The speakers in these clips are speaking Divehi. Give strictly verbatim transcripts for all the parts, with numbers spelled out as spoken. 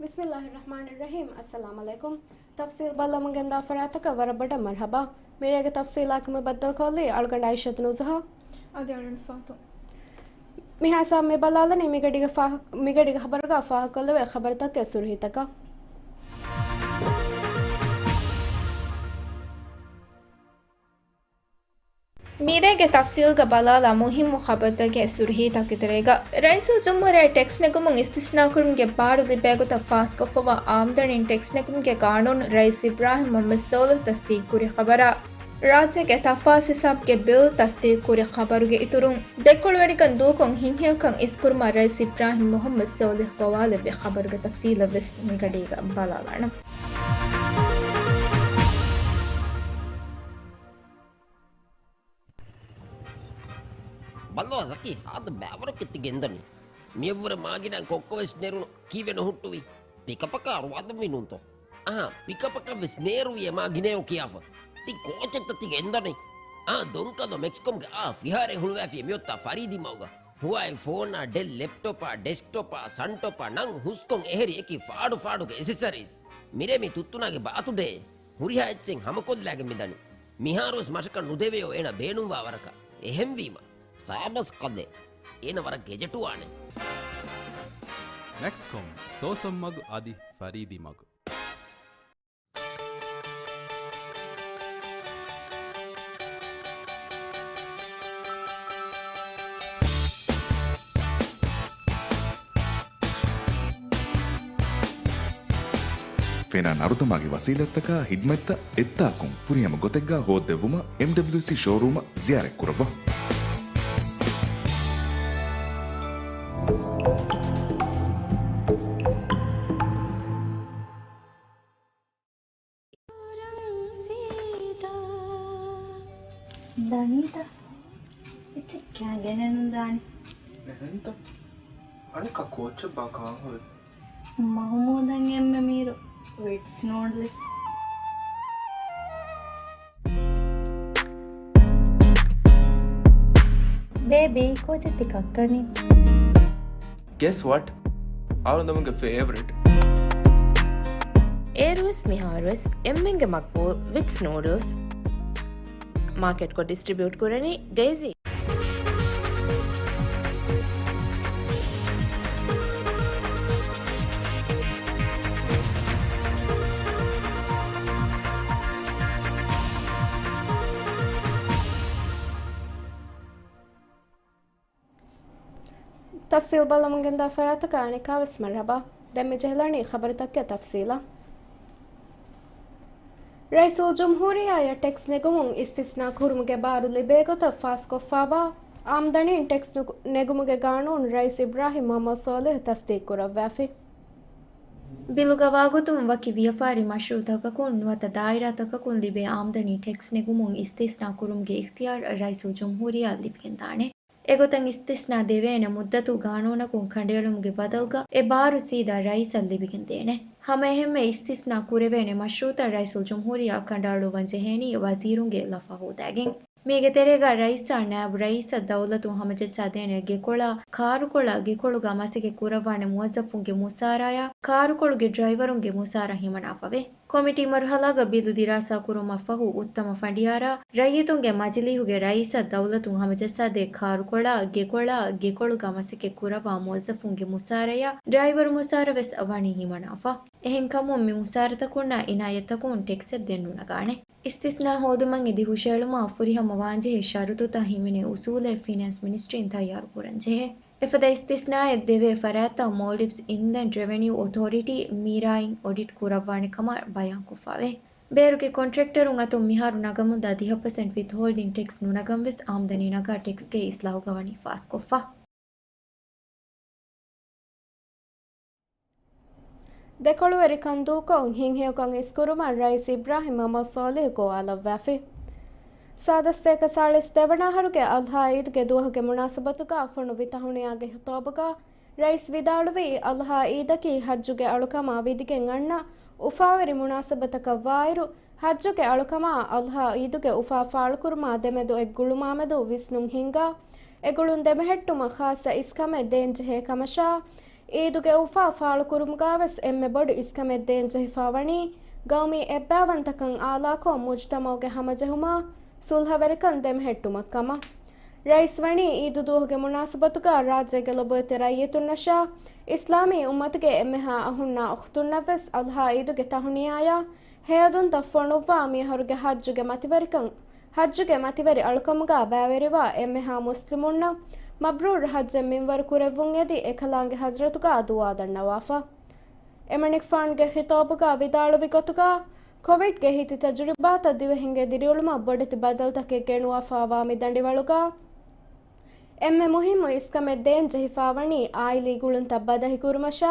ބިސްމިއްލާހިއްރަޙްމާނިއްރަޙީމް. އައްސަލާމު ޢަލައިކުމް. ތަފްސީލް ބައްލަވަމުން ގެންދާ ފަރާތަކަށް ވަރަށް ބޮޑަށް މަރްޙަބާ. މިރޭގެ ތަފްސީލާ ކުރިމަތި ބައްދަލުކޮށްލީ އަޅުގަނޑު އައިޝަތު ނުޒުހާ. އަދި އަޅުގަނޑު ފާތު. މިހާތަނަށް މި ބަލާލަނީ މިގަޑީގެ ފާހަ-، މިގަޑީގެ ޚަބަރުގަ ފާހަގަކޮށްލެވޭ ޚަބަރުތަކުގެ ސުރުހީތަކަށް. މިރޭގެ ތަފްސީލްގަ ބަލާލާ މުހިއްމު ޚަބަރުތަކުގެ ސުރުހީތަކުގެ ތެރޭގަ، ރައީސުލްޖުމްހޫރިއްޔާ ޓެކްސް ނެގުމުން އިސްތިސްނާކުރުމުގެ ބާރު ލިބޭގޮތަށް ފާސްކޮށްފަވާ އާމްދަނީން ޓެކްސް ނެގުމުގެ ގާނޫނު ރައީސް އިބްރާހިމް މުޙައްމަދު ޞާލިޙު ތަޞްދީޤުކުރި ޚަބަރާ، ރާއްޖޭގެ ތަފާސް ހިސާބުގެ ބިލް ތަޞްދީޤުކުރި ޚަބަރުގެ އިތުރުން، ދެކޮޅުވެރިކަން ދޫކޮށް ހިތްހެޔޮކަން އިސްކުރުމަށް ރައީސް އިބްރާހިމް މުޙައްމަދު ޞާލިޙު ގޮވާލެއްވި ޚަބަރުގެ ތަފްސީލަށްވެސް މިގަޑީގަ ބަލާލާނަން. ބައްލަވާ ޒަކީ، ހާދަ ބައިވަރަކަށް ތި ގެންދަނީ. މިއަށްވުރެ މާގިނަ ކޮއްކޮވެސް ނެރުނު ކީއްވެ ނުހުއްޓުވީ؟ ޕިކަޕަކާ ރުވާދުންވީ ނޫންތޯ؟ އަހާ، ޕިކަޕަކަށްވެސް ނޭރުވި އެ މާގިނަޔޯ ކިޔާފަ. ތި ކޯޗެއްތަ ތި ގެންދަނީ؟ އާ، ދޮންކަލޯ މެކްސްކޮމްގެ އާ ފިހާރައެއް ހުޅުވާފި މިއޮތާ ފަރީދީ މަގުގަ. ހުވާއި ފޯނާ، ޑެލް ލެޕްޓޮޕާ، ޑެސްކްޓޮޕާ، ސަންޓޮޕާ ނަން ހުސްކޮށް އެހެރި އެކި ފާޑު ފާޑުގެ އެސެސަރީސް. މިރޭ މި ތުއްތުނާގެ ބާތުޑޭ. ހުރިހާ އެއްޗެއް ހަމަކޮށްލާގެން މިދަނީ. މިހާރުވެސް މަށަކަށް ނުދެވެޔޯ އޭނަ ބޭނުންވާ ވަރަކަށް. އެހެންވީމަ، ސާބަސް ކަލޭ. އޭނަ ވަރަށް ގެޖެޓުވާނެ. މެކްސްކޮމް، ސޯސަން މަގު އަދި ފަރީދީ މަގު. ފެނާ ނަރުދަމާގެ ވަސީލަތްތަކާ ހިދްމަތްތައް އެއްދާކުން ފުރިހަމަ ގޮތެއްގާ ހޯއްދެއްވުމަށް އެމްޑަބްލިއުސީ ޝޯރޫމަށް ޒިޔާރަތްކުރައްވާ. ދަނީތަ؟ އެއްޗެއް ކާ ގެނެއްނު ދާނީ. އެހެންތަ؟ އަނެއްކާ ކޯއްޗެއްބާ ކާން ހުރީ؟ މަހުމޫދަށް އެންމެ މީރު ވިޓްސް ނޫޑްލްސް. ބޭބީ، ކޯޗެއް ތި ކައްކަނީ؟ Guess what? އަޅުގަނޑުގެ ފޭވަރިޓް. އޭރުވެސް މިހާރުވެސް އެންމެންގެ މަގްބޫލް ވިޓްސް ނޫޑްލްސް. މާކެޓްކޮށް ޑިސްޓްރިބިއުޓް ކުރަނީ ޑޭޒީ. ތަފްސީލް ބައްލަވަމުން ގެންދާ ފަރާތަކަށް އަނެއްކާވެސް މަރްޙަބާ. ދެން މިޖެހިލަނީ ޚަބަރުތަކުގެ ތަފްސީލަށް. ރައީސުލްޖުމްހޫރިއްޔާއަށް ޓެކްސް ނެގުމުން އިސްތިސްނާ ކުރުމުގެ ބާރު ލިބޭގޮތަށް ފާސްކޮށްފައިވާ އާމްދަނީން ޓެކްސް ނު-، ނެގުމުގެ ގާނޫނު ރައީސް އިބްރާހިމް މުޙައްމަދު ޞާލިޙް ތަޞްދީޤުކުރައްވާފި. ބިލުގަ ވާގޮތުން ވަކި ވިޔަފާރި މަޝްރޫޢުތަކަކުން ނުވަތަ ދާއިރާތަކަކުން ލިބޭ އާމްދަނީ ޓެކްސް ނެގުމުން އިސްތިސްނާ ކުރުމުގެ އިޚްތިޔާރު ރައީސުލްޖުމްހޫރިއްޔާއަށް ލިބިގެންދާނެ. އެގޮތަށް އިސްތިސްނާ ދެވޭނެ މުއްދަތު ގާނޫނަކުން ކަނޑައެޅުމުގެ ބަދަލުގަ އެ ބާރު ސީދާ ރައީސަށް ލިބިގެންދޭނެ. ހަމައެހެންމެ އިސްތިސްނާ ކުރެވޭނެ މަޝްރޫޢުތައް ރައީސުލްޖުމްހޫރިއްޔާ ކަނޑައަޅުއްވަން ޖެހޭނީ ވަޒީރުންގެ ލަފާ ހޯދާގެން. މީގެ ތެރޭގަ ރައީސާ ނާއިބު ރައީސަށް ދައުލަތުން ހަމަޖައްސާދޭނެ ގެކޮޅާ، ކާރުކޮޅާ، ގެކޮޅުގަ މަސައްކަތް ކުރައްވާނެ މުވައްޒަފުންގެ މުސާރަޔާ، ކާރުކޮޅުގެ ޑްރައިވަރުންގެ މުސާރަ ހިމަނާފަވޭ. ކޮމިޓީ މަރުހަލާގަ ބިލު ދިރާސާކުރުމަށްފަހު އުއްތަމަ ފަނޑިޔާރާ، ރައްޔިތުންގެ މަޖިލީހުގެ ރައީސަށް ދައުލަތުން ހަމަޖައްސާދޭ ކާރުކޮޅާ، ގެކޮޅާ، ގެކޮޅުގަ މަސައްކަތް ކުރައްވާ މުވައްޒަފުންގެ މުސާރަޔާ، ޑްރައިވަރު މުސާރަ ވެސް ވަނީ ހިމަނާފަ. އެހެންކަމުން މި މުސާރަތަކުންނާ އިނާޔަތްތަކުން ޓެކްސެއް ދެން ނުނަގާނެ. އިސްތިސްނާ ހޯދުމަށް އެދި ހުށައެޅުމަށް ފުރިހަމަ ވާންޖެހޭ ޝަރުތުތައް ހިމެނޭ އުސޫލެއް ފިނޭންސް މިނިސްޓްރީން ތައްޔާރު ކުރަންޖެހޭ. އެފަދަ އިސްތިސްނާއެއް ދެވޭ ފަރާތްތައް މޯލްޑިވްސް އިންލެންޑް ރެވެނިއު އޮތޯރިޓީ، މީރާއިން އޮޑިޓް ކުރައްވާނެ ކަމަށް ބަޔާންކޮށްފަވޭ. ބޭރުގެ ކޮންޓްރެކްޓަރުން އަތުން މިހާރު ނަގަމުންދާ ދިހަ ޕަސެންޓް ވިތްހޯލްޑިން ޓެކްސް ނުނަގަން ވެސް އާމްދަނީ ނަގާ ޓެކްސްގެ އިސްލާހުގަ ވަނީ ފާސްކޮށްފަ. ދެކޮޅުވެރިކަން ދޫކޮށް، ހިތްހެޔޮކަން އިސްކުރުމަށް ރައީސް އިބްރާހިމް މުޙައްމަދު ޞާލިޙް ގޮވާލައްވާފި. ސާދަ ސަތޭކަ ސާޅީސް ދެވަނަ އަހަރުގެ އަޟްޙާ ޢީދުގެ ދުވަހުގެ މުނާސަބަތުގަ ފޮނުއްވި ތަހުނިޔާގެ ޚިޠާބުގަ ރައީސް ވިދާޅުވީ، އަޟްޙާ ޢީދަކީ ޙައްޖުގެ އަޅުކަމާ ވިދިގެން އަންނަ އުފާވެރި މުނާސަބަތަކަށް ވާއިރު، ޙައްޖުގެ އަޅުކަމާ އަޟްޙާ ޢީދުގެ އުފާ ފާޅުކުރުމާ ދެމެދު އެއް ގުޅުމާމެދު ވިސްނުން ހިންގާ، އެ ގުޅުން ދެމެހެއްޓުމަށް ޚާއްޞަ އިސްކަމެއް ދޭންޖެހޭ ކަމަށާ، އީދުގެ އުފާ ފާޅުކުރުމުގާވެސް އެންމެ ބޮޑު އިސްކަމެއް ދޭން ޖެހިފާވަނީ، ގައުމީ އެއްބާވަންތަކަން އާލާކޮށް، މުޖްތަމަޢުގެ ހަމަޖެހުމާ، ސުލްހަވެރިކަން ދެމެހެއްޓުމަށްކަމަށް. ރައީސް ވަނީ، އީދު ދުވަހުގެ މުނާސަބަތުގަ ރާއްޖޭގެ ލޮބުވެތި ރައްޔިތުންނަށާ، އިސްލާމީ އުއްމަތުގެ އެންމެހާ އަހުންނާ އުޚްތުންނަށްވެސް އަޟްޙާ އީދުގެ ތަހުނިޔާޔާ ހެޔޮއެދުންތައް ފޮނުއްވާ، މިއަހަރުގެ ޙައްޖުގެ މަތިވެރިކަން، ޙައްޖުގެ މަތިވެރި އަޅުކަމުގަ ބައިވެރިވާ އެންމެހާ މުސްލިމުންނަށް މަބްރޫރު ޙައްޖެއް މިންވަރު ކުރެއްވުން އެދި، އެކަލާނގެ ޙަޟްރަތުގަ ދުޢާ ދަންނަވާފަ. އެމަނިކުފާނުގެ ޚިޠާބުގަ ވިދާޅުވި ގޮތުގަ، ކޮވިޑްގެ ހިތި ތަޖުރިބާތައް ދިވެހިންގެ ދިރިއުޅުމަށް ބޮޑެތި ބަދަލުތަކެއް ގެނުވާފައިވާ މި ދަނޑިވަޅުގަ، އެންމެ މުހިއްމު އިސްކަމެއް ދޭން ޖެހިފާވަނީ، އާއިލީ ގުޅުންތައް ބަދަހިކުރުމަށާ،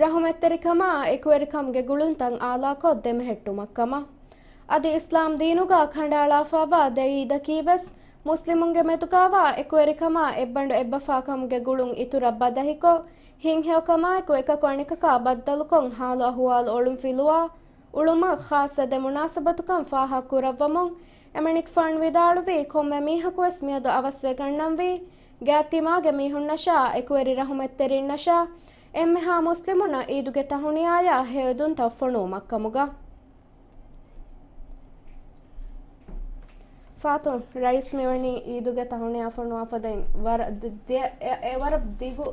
ރަޙުމަތްތެރިކަމާ، އެކުވެރިކަމުގެ ގުޅުންތައް އާލާކޮށް ދެމެހެއްޓުމަށްކަމަށް. އަދި އިސްލާމް ދީނުގަ ކަނޑައަޅާފައިވާ ދެ އީދަކީވެސް، މުސްލިމުންގެ މެދުގަވާ އެކުވެރިކަމާ، އެއްބަނޑު އެއްބަފާކަމުގެ ގުޅުން އިތުރަށް ބަދަހިކޮށް، ހިތްހެޔޮކަމާއެކު އެކަކު އަނެކަކާ ބައްދަލުކޮށް، ހާލު އަހުވާލު އޮޅުންފިލުވާ، އުޅުމަށް ޚާއްޞަ ދެ މުނާސަބަތުކަން ފާހަގަކުރައްވަމުން، އެމަނިކުފާނު ވިދާޅުވީ، ކޮންމެ މީހަކުވެސް މިއަދު އަވަސްވެގަންނަންވީ، ގާތްތިމާގެ މީހުންނަށާ، އެކުވެރި ރަޙުމަތްތެރިންނަށާ، އެންމެހާ މުސްލިމުންނަށް އީދުގެ ތަހުނިޔާޔާ ހެޔޮއެދުންތައް ފޮނުވުމަށްކަމުގަ. ފާތުން، ރައީސް މިވަނީ އީދުގެ ތަހުނިޔާ ފޮނުވާފަ ދެން ވަރަށް ދި-، ދި-، އެ-، އެ ވަރަށް ދިގު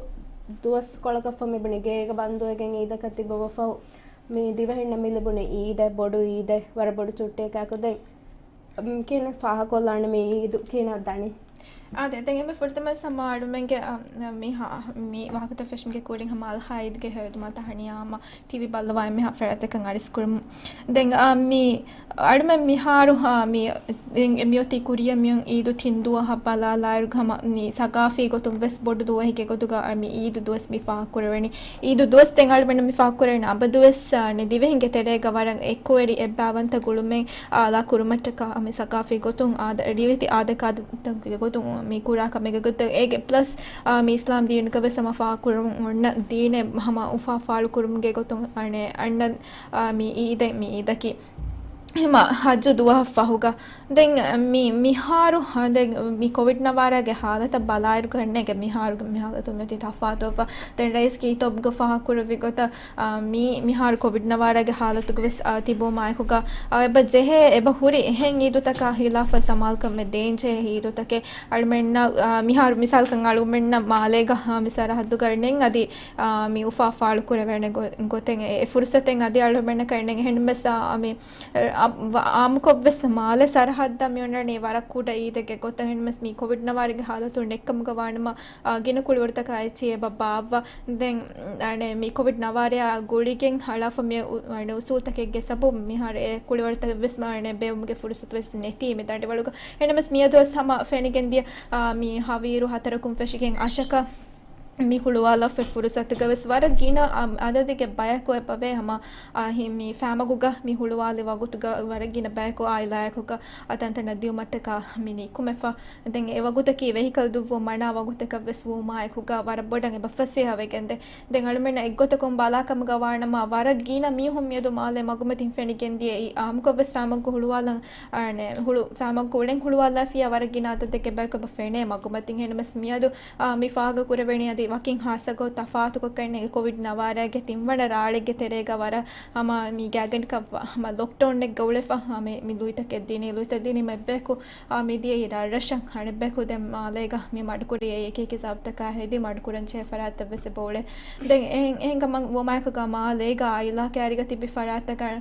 ދުވަސްކޮޅަކަށްފަހު މިބުނި ގޭގަ ބަންދުވެގެން އީދަކަށް ތިއްބަވަފަހު މި ދިވެހިންނަށް މި ލިބުނީ އީދެއް، ބޮޑު އީދެއް، ވަރަށް ބޮޑު ޗުއްޓީއަކާއެކު. ދެން ކިހިނެއް ފާހަގަކޮށްލާނެ މި އީދު ކިހިނެއް ދަނީ؟ އާދެ، ދެން އެންމެ ފުރަތަމަ ސަމާ އަޅުމެންގެ، އަ، މި ހާ-، މި ވާހަކަތައް ފެށުމުގެ ކުރިން ހަމަ އަލްހާއިދުގެ ހެޔޮއެދުމާ ތަހަނިޔާ ހަމަ ޓީވީ ބައްލަވާ އެންމެހާ ފަރާތްތަކަށް އަރިސްކުރުމުން. ދެން، އާ، މި އަޅުމެން މިހާރު، އާ، މި، އިން-، މިއޮތީ ކުރިއަށް މިއޮން އީދު ތިން ދުވަހަށް ބަލާލާއިރު ހަމަ މި ސަގާފީ ގޮތުން ވެސް ބޮޑު ދުވަހެއްގެ ގޮތުގަ، އާ، މި އީދު ދުވަސް މި ފާހަގަކުރެވެނީ. އީދު ދުވަސް ދެން އަޅުމެން މި ފާހަގަކުރެވެނީ އަބަދުވެސް، އާ، ދިވެހިންގެ ތެރޭގަ ވަރަށް އެކުވެރި އެއްބާވަންތަ ގުޅުމެއް އާލާ ކުރުމަށްޓަކާ މި ސަގާފީ ގޮތުން އާދަ-، ރީތި އާދަކާދަތުގެ ގޮތުން މި ކުރާ ކަމެއްގެ ގޮތުން އޭގެ ޕްލަސް، އާ، މި އިސްލާމް ދީނުގަ ވެސް ހަމަ ފާހަގަކުރަމުން އޮންނަ ދީނެއް ހަމަ އުފާ ފާޅުކުރުމުގެ ގޮތުން އަނެއް އަންނަ، އާ، މި އީދެއް މި އީދަކީ. ހަމަ ހައްޖު ދުވަހަށް ފަހުގަ ދެން މި، މިހާރު، ދެން މި ކޮވިޑް ނަވާރާގެ ހާލަތަށް ބަލާއިރު ގަންނޭގެ މިހާރުގެ މި ހާލަތު މިއޮތީ ތަފާތުވެފަ. ދެން ރައީސް ކީތޯބްގަ ފާހަގަކުރެއްވި ގޮތަށް، އާ، މި، މިހާރު ކޮވިޑް ނަވާރާގެ ހާލަތުގަ ވެސް، އާ، ތިބުމާއެކުގަ، އާ، އެބަ ޖެހޭ، އެބަ ހުރި އެހެން އީދުތަކާ ހިލާފަށް ސަމާލުކަމެއް ދޭންޖެހޭ އީދުތަކެއް އަޅުމެންނަށް، އާ، މިހާރު މިސާލަކަށް އަޅުމެންނަށް މާލޭގަ، އާ، މި ސަރަހައްދުގަ ނެތް އަދި، އާ، މި އުފާ ފާޅު ކުރެވޭނެ ގޮ-، ގޮތެއް އެ، އެ ފުރުސަތެއް އަދި އަޅުމެންނަކަށް ނެތް. އެހެންމެސް، އާ، މި އަ-، ވަ-، އާއްމުކޮށްވެސް މާލެ ސަރަހައްދަށް މިއޮންނަނީ ވަރަށް ކުޑަ އީދެއްގެ ގޮތަށް. އެހެންމެސް މި ކޮވިޑް ނަވާރާގެ ހާލަތު ނެތްކަމުގަ ވާނަމަ، އާ، ގިނަ ކުޅިވަރުތަކާ އެއްޗެއް އެބަ ބާއްވާ. ދެން، އަނެއް، މި ކޮވިޑް ނަވާރާއާ ގުޅިގެން ހަޅާފަ މި އު-، އަނެއް، އުސޫލުތަކެއްގެ ސަބަބުން މިހާރު އެ ކުޅިވަރުތަކެއް ވެސް މާ، އަނެއް، ބޭއްވުމުގެ ފުރުސަތު ވެސް ނެތީ މި ދަނޑިވަޅުގަ. އެހެންނަމަވެސް މިއަދުވެސް ހަމަ ފެނިގެންދިޔަ، އާ، މި ހަވީރު ހަތަރަކުން ފެށިގެން އަށަކަށް މި ހުޅުވާލަފަ ފުރުސަތުގަ ވެސް ވަރަށް ގިނަ އަ-، އަދަދެއްގެ ބަޔަކު އެބަވޭ ހަމަ، އާ، ހި-، މި ފައިމަގުގަ މި ހުޅުވާލި ވަގުތުގަ ވަރަށް ގިނަ ބަޔަކު އާއިލާއަކުގަ އަތަންތަނަށް ދިއުމަށްޓަކާ މި ނިކުމެފަ. ދެން އެ ވަގުތަކީ ވެހިކަލް ދުއްވުން މަނާ ވަގުތަކަށް ވެސް ވުމާއެކުގަ ވަރަށް ބޮޑަށް އެބަ ފަސޭހަވެގެންދޭ. ދެން އަޅުމެންނަށް އެއްގޮތަކުން ބަލާކަމުގަ ވާނަމަ ވަރަށް ގިނަ މީހުން މިއަދު މާލޭ މަގުމަތިން ފެނިގެންދިޔައީ އާއްމުކޮށް ވެސް ފައިމަގު ހުޅުވާލަން، އަނެއް، ހުޅު-، ފައިމަގު އުޅެން ހުޅުވާލާފިޔާ ވަރަށް ގިނަ އަދަދެއްގެ ބަޔަކު އެބަ ފެނޭ މަގުމަތިން. އެހެންނަމަވެސް މިއަދު އާ، މި ފާހަގަ ކުރެވެނީ އަދި ވަކިން ހާއްސަ ގޮތް ތަފާތުކޮށް ކަންނޭނގެ ކޮވިޑް ނަވާރާގެ ތިންވަނަ ރާޅެއްގެ ތެރޭގަ ވަރަށް ހަމަ މި ގާތްގަނޑަކަށް ވަ-، ހަމަ ލޮކްޑައުންއެއްގަ އުޅެފަ، ހަމަ މި ލުއިތަކެއް ދިނީ، ލުއިތައް ދިނީމަ އެއްބަޔަކު، އާ، މި ދިޔައީ ރަށްރަށަށް އަނެއްބަޔަކު ދެން މާލޭގަ މި މަޑުކުރި އެކި އެކި ސަބަބުތަކާ ހެދި މަޑުކުރަން ޖެހޭ ފަރާތްތައް ވެސް އެބަ އުޅޭ. ދެން އެހެން، އެހެން ކަމަށް ވުމާއެކުގަ މާލޭގަ އާއިލާ ކައިރީގަ ތިބި ފަރާތްތަކަށް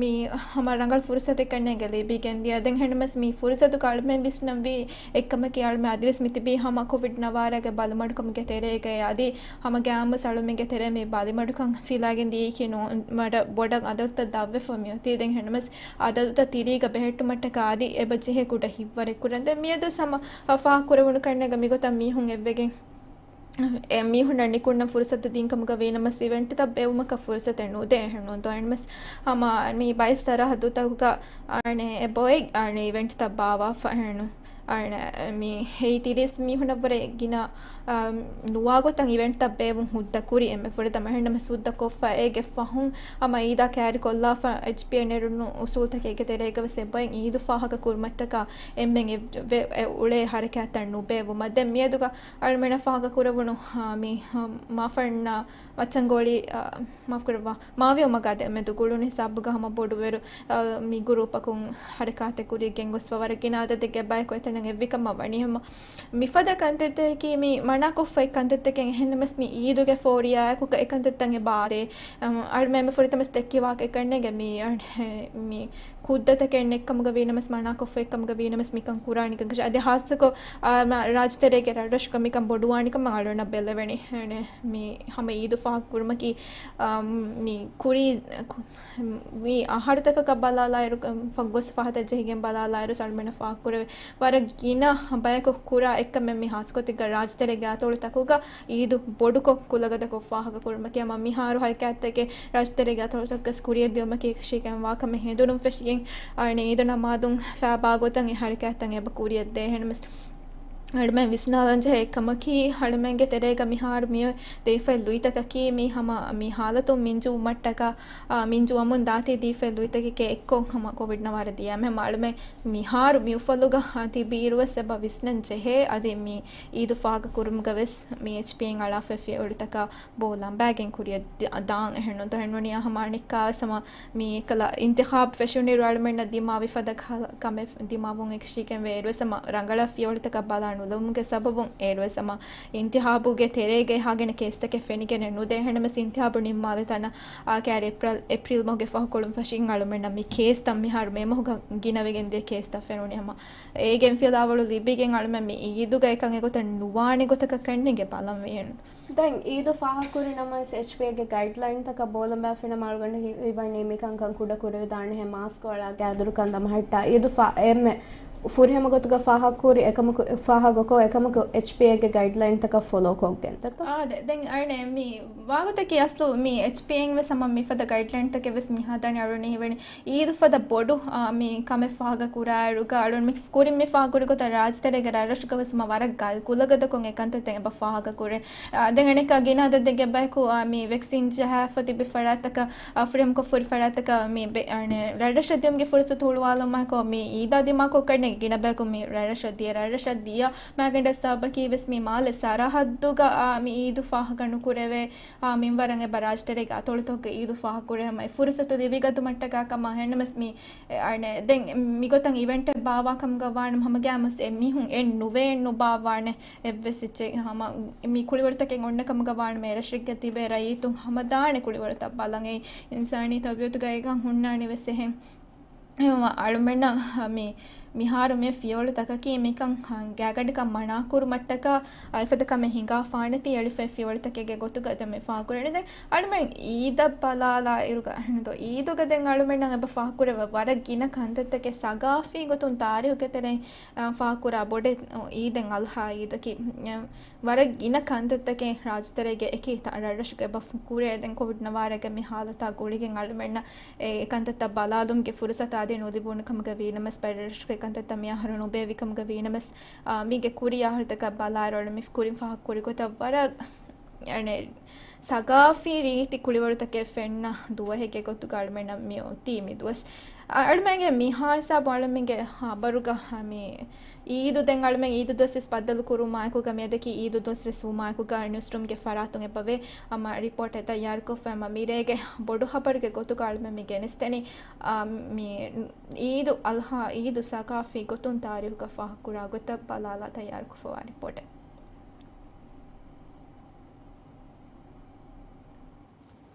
މި ހަމަ ރަނގަޅު ފުރުސަތެއް ކަންނޭނގެ ލިބިގެންދިޔަ. ދެން އެހެންނަމަވެސް މި ފުރުސަތުގަ އަޅުމެން ވިސްނަންވީ އެއްކަމަކީ އަޅުމެން އަދިވެސް މިތިބީ ހަމަ ކޮވިޑް ނަވާރާގެ ބަލިމަޑުކަމުގެ ތެރޭގައި އަދި ހަމަ ގައިމުވެސް އަޅުމެންގެ ތެރޭ މި ބަލިމަޑުކަން ފިލާގެން ދިޔައީކީ ނޫން ވަރަށް ބޮޑަށް އަދަދުތައް ދަށްވެފަ މިއޮތީ. ދެން އެހެންނަމަވެސް އަދަދުތައް ތިރީގަ ބެހެއްޓުމަށްޓަކާ އަދި އެބަ ޖެހޭ ކުޑަ ހިތްވަރެއް ކުރަން. ދެން މިއަދު ހަމަ ފާހަގަކުރެވުނު ކަންނޭނގެ މިގޮތަށް މީހުން އެއްވެގެން އެ މީހުންނަށް ނިކުންނަ ފުރުސަތު ދިންކަމުގަ ވީނަމަވެސް އިވެންޓްތައް ބޭއްވުމަކަށް ފުރުސަތެއް ނުދޭ އެހެންނޫން. ދޯ އެންމެސް ހަމަ މި ބައެއް ސަރަހައްދުތަކުގަ އަނެއް އެބޮއެ އަނެއް އިވެންޓްތައް ބާވާފަ އެހެންނު. އަނެއް މި ހެއި ތިރީސް މީހުނަށްވުރެ ގިނަ، އާ، ނުވާގޮތަށް އިވެންޓްތައް ބޭއްވުން ހުއްދަ ކުރި އެންމެ ފުރަތަމަ އެހެންނަމަ ހުއްދަ ކޮށްފަ އޭގެ ފަހުން ހަމަ އީދާ ކައިރިކޮށްލާފަ އެޗްޕީއޭ ނެރުނު އުސޫލުތަކެއްގެ ތެރޭގަ ވެސް އެބައިން އީދު ފާހަގަ ކުރުމަށްޓަކާ އެންމެން އެ-، ވެ-، އެ އުޅޭ ހަރަކާތްތައް ނުބޭއްވުމަށް. ދެން މިއަދުގަ އަޅުމެނަށް ފާހަގަ ކުރެވުނު، އާ، މި، އާ، މާފަންނަ މައްޗަންގޯޅި، އާ، މާފުކުރައްވާ، މާވިޔަ މަގާ ދެ މެދު ގުޅުނު ހިސާބުގަ ހަމަ ބޮޑުވެރު، އާ، މި ގުރޫޕަކުން ހަރަކާތެއް ކުރިޔަށް ގެންގޮސްފަ ވަރަށް ގިނަ އަދަދެއްގެ ބަޔަކު އެތަނަށް އެއްވިކަމަށް ވަނީ ހަމަ މިފަދަ ކަންތައްތަކަކީ މި މަނާކޮށްފަ އެއް ކަންތައްތަކެއް އެހެންނަމަސް މި އީދުގެ ފޯރިޔާއެކު އެ ކަންތައްތައް އެބަ އާދޭ. އަމް، އަޅުމެން މި ފުރަތަމަސް ދެއްކި ވާހަކައެއްކަންނޭގެ މި، އަން، ހެ-، މި ކުއްދަތަކެއް ނެއްކަމުގަ ވީނަމަސް މަނާކޮށްފަ އެއްކަމުގަ ވީނަމަސް މިކަން ކުރާނީ ކަންކަށަ. އަދި ހާއްސަކޮށް، އާ، މަ-، ރާއްޖެތެރޭގެ ރަށްރަށުގަ މިކަން ބޮޑުވާނީކަމަށް އަޅުންނަށް ބެލެވެނީ. އަނެއް މި ހަމަ އީދު ފާހަގަކުރުމަކީ، އާ، މި ކުރީ، ކު-، މި އަހަރުތަކަކަށް ބަލާލާއިރު، ފަށްގޮސް ފަހަތަށް ޖެހިގެން ބަލާލާއިރު އަޅުމެންނަށް ފާހަގަކުރެވޭ ވަރަށް ގިނަ ބަޔަކު ކުރާ އެއްކަމެއް މި ހާއްސަގޮތެއްގަ ރާއްޖެތެރޭގެ އަތޮޅުތަކުގަ އީދު ބޮޑުކޮށް ކުލަގަދަކޮށް ފާހަގަކުރުމަކީ ހަމަ މިހާރު ހަރަކާތްތަކެއް ރާއްޖެތެރޭގެ އަތޮޅުތަކުގަސް ކުރިޔަށް ދިއުމަކީ އެކަށީގެންވާ ކަމެއް ހެނދުނު ފެށިގެން، އަނެއް އީދު ނަމާދުން ފައިބާގޮތަށް އެ ހަރަކާތްތައް އެބަ ކުރިޔަށް ދޭ. އެހެންނަމަސް އަޅުމެން ވިސްނާލަންޖެހޭ އެއްކަމަކީ، އަޅުމެންގެ ތެރޭގަ މިހާރު މިއޮތް ދީފައި ލުއިތަކަކީ މީ ހަމަ މި ހާލަތުން މިންޖުވުމަށްޓަކާ، އާ، މިންޖުވަމުން ދާތީ ދީފައި ލުއިތަކެކޭ އެއްކޮށް ހަމަ ކޮވިޑް ނަވާރަ ދިޔަ. އެހެން އަޅުމެން މިހާރު މި އުފަލުގަ ތިބިއިރުވެސް އެބަ ވިސްނަން ޖެހޭ. އަދި މި އީދު ފާހަގަކުރުމުގަ ވެސް މި އެޗްޕީއޭން އަޅާފައި ފިޔަވަޅުތަކާ ބޯ ލަނބާގެން ކުރިޔަށް ދި-، ދާން އެހެންނު. ދެން ނޫނީ ހަމަ އަނެއްކާވެސް ހަމަ މި އެކަލަ އިންތިޚާބު ފެށުނުއިރު އަޅުމެންނަށް ދިމާވި ފަދަ ކަ-، ކަމެއް ދިމާވުން އެކަށީގެންވެ އޭރުވެސް ހަމަ ރަނގަޅަށް ފިޔަވަޅުތަކަށް ބަލާ ނުލައުމުގެ ސަބަބުން އޭރުވެސް ހަމަ އިންތިޚާބުގެ ތެރޭގައި ހަގިނަ ކޭސްތަކެއް ފެނިގެނެއް ނުދޭ. އެހެންނަމަސް އިންތިޚާބު ނިންމާލި ތަނަށް އާ ކައިރި އޭޕްރިލް، އޭޕްރިލް މަހުގެ ފަހުކޮޅުން ފެށިގެން އަޅުމެންނަށް މި ކޭސްތައް މިހާރު މޭ މަހުގަ ގިނަވެގެން ދިޔަ ކޭސްތައް ފެނުނީ. ހަމަ އޭގެ ފިލާވަޅު ލިބިގެން އަޅުމެން މި އީދުގަ އެކަން އެގޮތަށް ނުވާނެ ގޮތަކަށް ކަންނޭނގެ ބަލަން ވެއެން. ދެން އީދު ފާހަގަކުރި ނަމަވެސް އެޗްޕީއޭގެ ގައިޑްލައިންތަކަށް ބޯލަނބާފިނަމަ އަޅުގަނޑަށް ހީވަނީ މިކަންކަން ކުޑަ ކުރެވިދާނެހެން މާސްކު އަޅާ ގާތްދުރުކަން ދަމަހައްޓާ. އީދު ފާ-، އެންމެ ފުރިހަމަ ގޮތުގަ ފާހަގަކުރި އެކަމަކު، ފާހަގަކޮށް އެކަމަކު އެޗްޕީއޭގެ ގައިޑްލައިންތަކަށް ފޮލޯ ކޮށްގެން ދެތޯ؟ އާ، ދެ-، ދެން އަނެއް މި ވާގޮތަކީ އަސްލު މި އެޗްޕީއޭން ވެސް ހަމަ މިފަދަ ގައިޑްލައިންތަކެއް ވެސް މި ހަދާނެ އަޅުން ހީވަނީ. އީދު ފަދަ ބޮޑު، އާ، މި ކަމެއް ފާހަގަ ކުރާއިރުގަ އަޅުން މި ކުރިން މި ފާހަގަކުރި ގޮތަށް ރާއްޖެތެރޭގެ ރަށްރަށުގަ ވެސް މަ ވަރަށް ގަ-، ކުލަގަދަކޮށް އެ ކަންތައްތައް އެބަ ފާހަގަކުރޭ. އާ، ދެން އަނެއްކާ ގިނަ އަދަދެއްގެ ބަޔަކު، އާ، މި ވެކްސިން ޖަހާފަ ތިބި ފަރާތްތަކަށް، އާ، ފުރިހަމަކޮށް ފުރި ފަރާތްތަކަށް މި ބެ-، އަނެއް ރަށްރަށަށް ދިޔުމުގެ ފުރުސަތު ހުޅުވާލުމާއެކު މި އީދާ ދިމާކޮށް ކަންނޭނގެ ގިނަ ބަޔަކު މި ރަށްރަށަށް ދިޔަ، ރަށްރަށަށް ދިޔަ މާގަނޑަށް ސަބަބަކީ ވެސް މި މާލެ ސަރަހައްދުގަ، އާ، މި އީދު ފާހަގަ ނުކުރެވޭ. އާ، މިންވަރަށް އެބަ ރާއްޖެތެރޭގެ އަތޮޅުތަކުގަ އީދު ފާހަގަކުރޭ ހަމަ އެ ފުރުސަތު ލިބިގަތުމަށްޓަކާ ކަމަށް. އެހެންނަމަސް މި، އެ، އަނެއް، ދެން މިގޮތަށް އިވެންޓެއް ބާއްވާ ކަމުގަ ވާނަމަ ހަމަގައިމުސް އެ މީހުން އެއް ނުވޭ ނުބާއްވާނެ އެއްވެސް އެއްޗެއް. ހަމަ މި ކުޅިވަރުތަކެއް އޮންނަ ކަމުގަ ވާނަމަ އެ ރަށެއްގަ ތިބޭ ރައްޔިތުން ހަމަ ދާނެ ކުޅިވަރުތައް ބަލަން. އެ އިންސާނީ ތަބީއަތުގައި ހުންނާނެ ވެސް އެހެން. އެހެންވީމަ އަޅުމެންނަށް މި، މިހާރު މި ފިޔަވަޅުތަކަކީ މިކަން ގާތްގަނޑަކަށް މަނާކުރުމަށްޓަކާ އެފަދަ ކަމެއް ހިނގާފާނެތީ އެޅިފައި ފިޔަވަޅުތަކެއްގެ ގޮތުގަ ދެން މި ފާހަގަކުރަނީ. ދެން އަޅުމެން އީދަށް ބަލާލާ އިރުގަ، އެހެންތޯ، އީދުގަ ދެން އަޅުމެންނަށް އެބަ ފާހަގަކުރެވޭ ވަރަށް ގިނަ ކަންތައްތަކެއް ސަގާފީ ގޮތުން ތާރީހުގެ ތެރެއިން، އަ، ފާހަގަކުރާ ބޮޑެތި އީދެއް އަޟްޙާ އީދަކީ. ވަރަށް ގިނަ ކަންތައްތަކެއް ރާއްޖެތެރޭގެ އެކި ތަ-، ރަށްރަށުގަ އެބަ ކުރޭ. ދެން ކޮވިޑް ނަވާރަގެ މި ހާލަތާ ގުޅިގެން އަޅުމެންނަށް އެ ކަންތައްތައް ބަލާލުމުގެ ފުރުސަތު އަދި ނުލިބުނު ކަމުގަ ވީނަމަސް، ބައެއް ރަށްރަށުގެ ކަންތައްތައް މި އަހަރު ނުބޭއްވި ކަމުގަ ވީނަމަސް، އާ، މީގެ ކުރި އަހަރުތަކަށް ބަލާއިރު އަޅު މި ކުރިން ފާހަގަކުރި ގޮތަށް ވަރަށް، އަނެއް، ސަގާފީ ރީތި ކުޅިވަރުތަކެއް ފެންނަ ދުވަހެއްގެ ގޮތުގަ އަޅުމެންނަށް މި އޮތީ މި ދުވަސް. އަ-، އަޅުމެންގެ މިހާ ހިސާބު އަޅުމެންގެ ހަބަރުގަ މި އީދު ދެން އަޅުމެން އީދު ދުވަސް ވެސް ބައްދަލު ކުރުމާއެކުގަ މިއަދަކީ އީދު ދުވަސް ވެސް ވުމާއެކުގަ ނިއުސްރޫމްގެ ފަރާތުން އެބަވޭ ހަމަ ރިޕޯޓެއް ތައްޔާރުކޮށްފަ ހަމަ މިރޭގެ ބޮޑު ހަބަރުގެ ގޮތުގަ އަޅުމެން މި ގެނެސްދެނީ، އާ، މި އީދު އަޟްޙާ އީދު ސަގާފީ ގޮތުން ތާރީހުގަ ފާހަގަކުރާ ގޮތަށް ބަލާލާ ތައްޔާރުކޮށްފަވާ ރިޕޯޓެއް.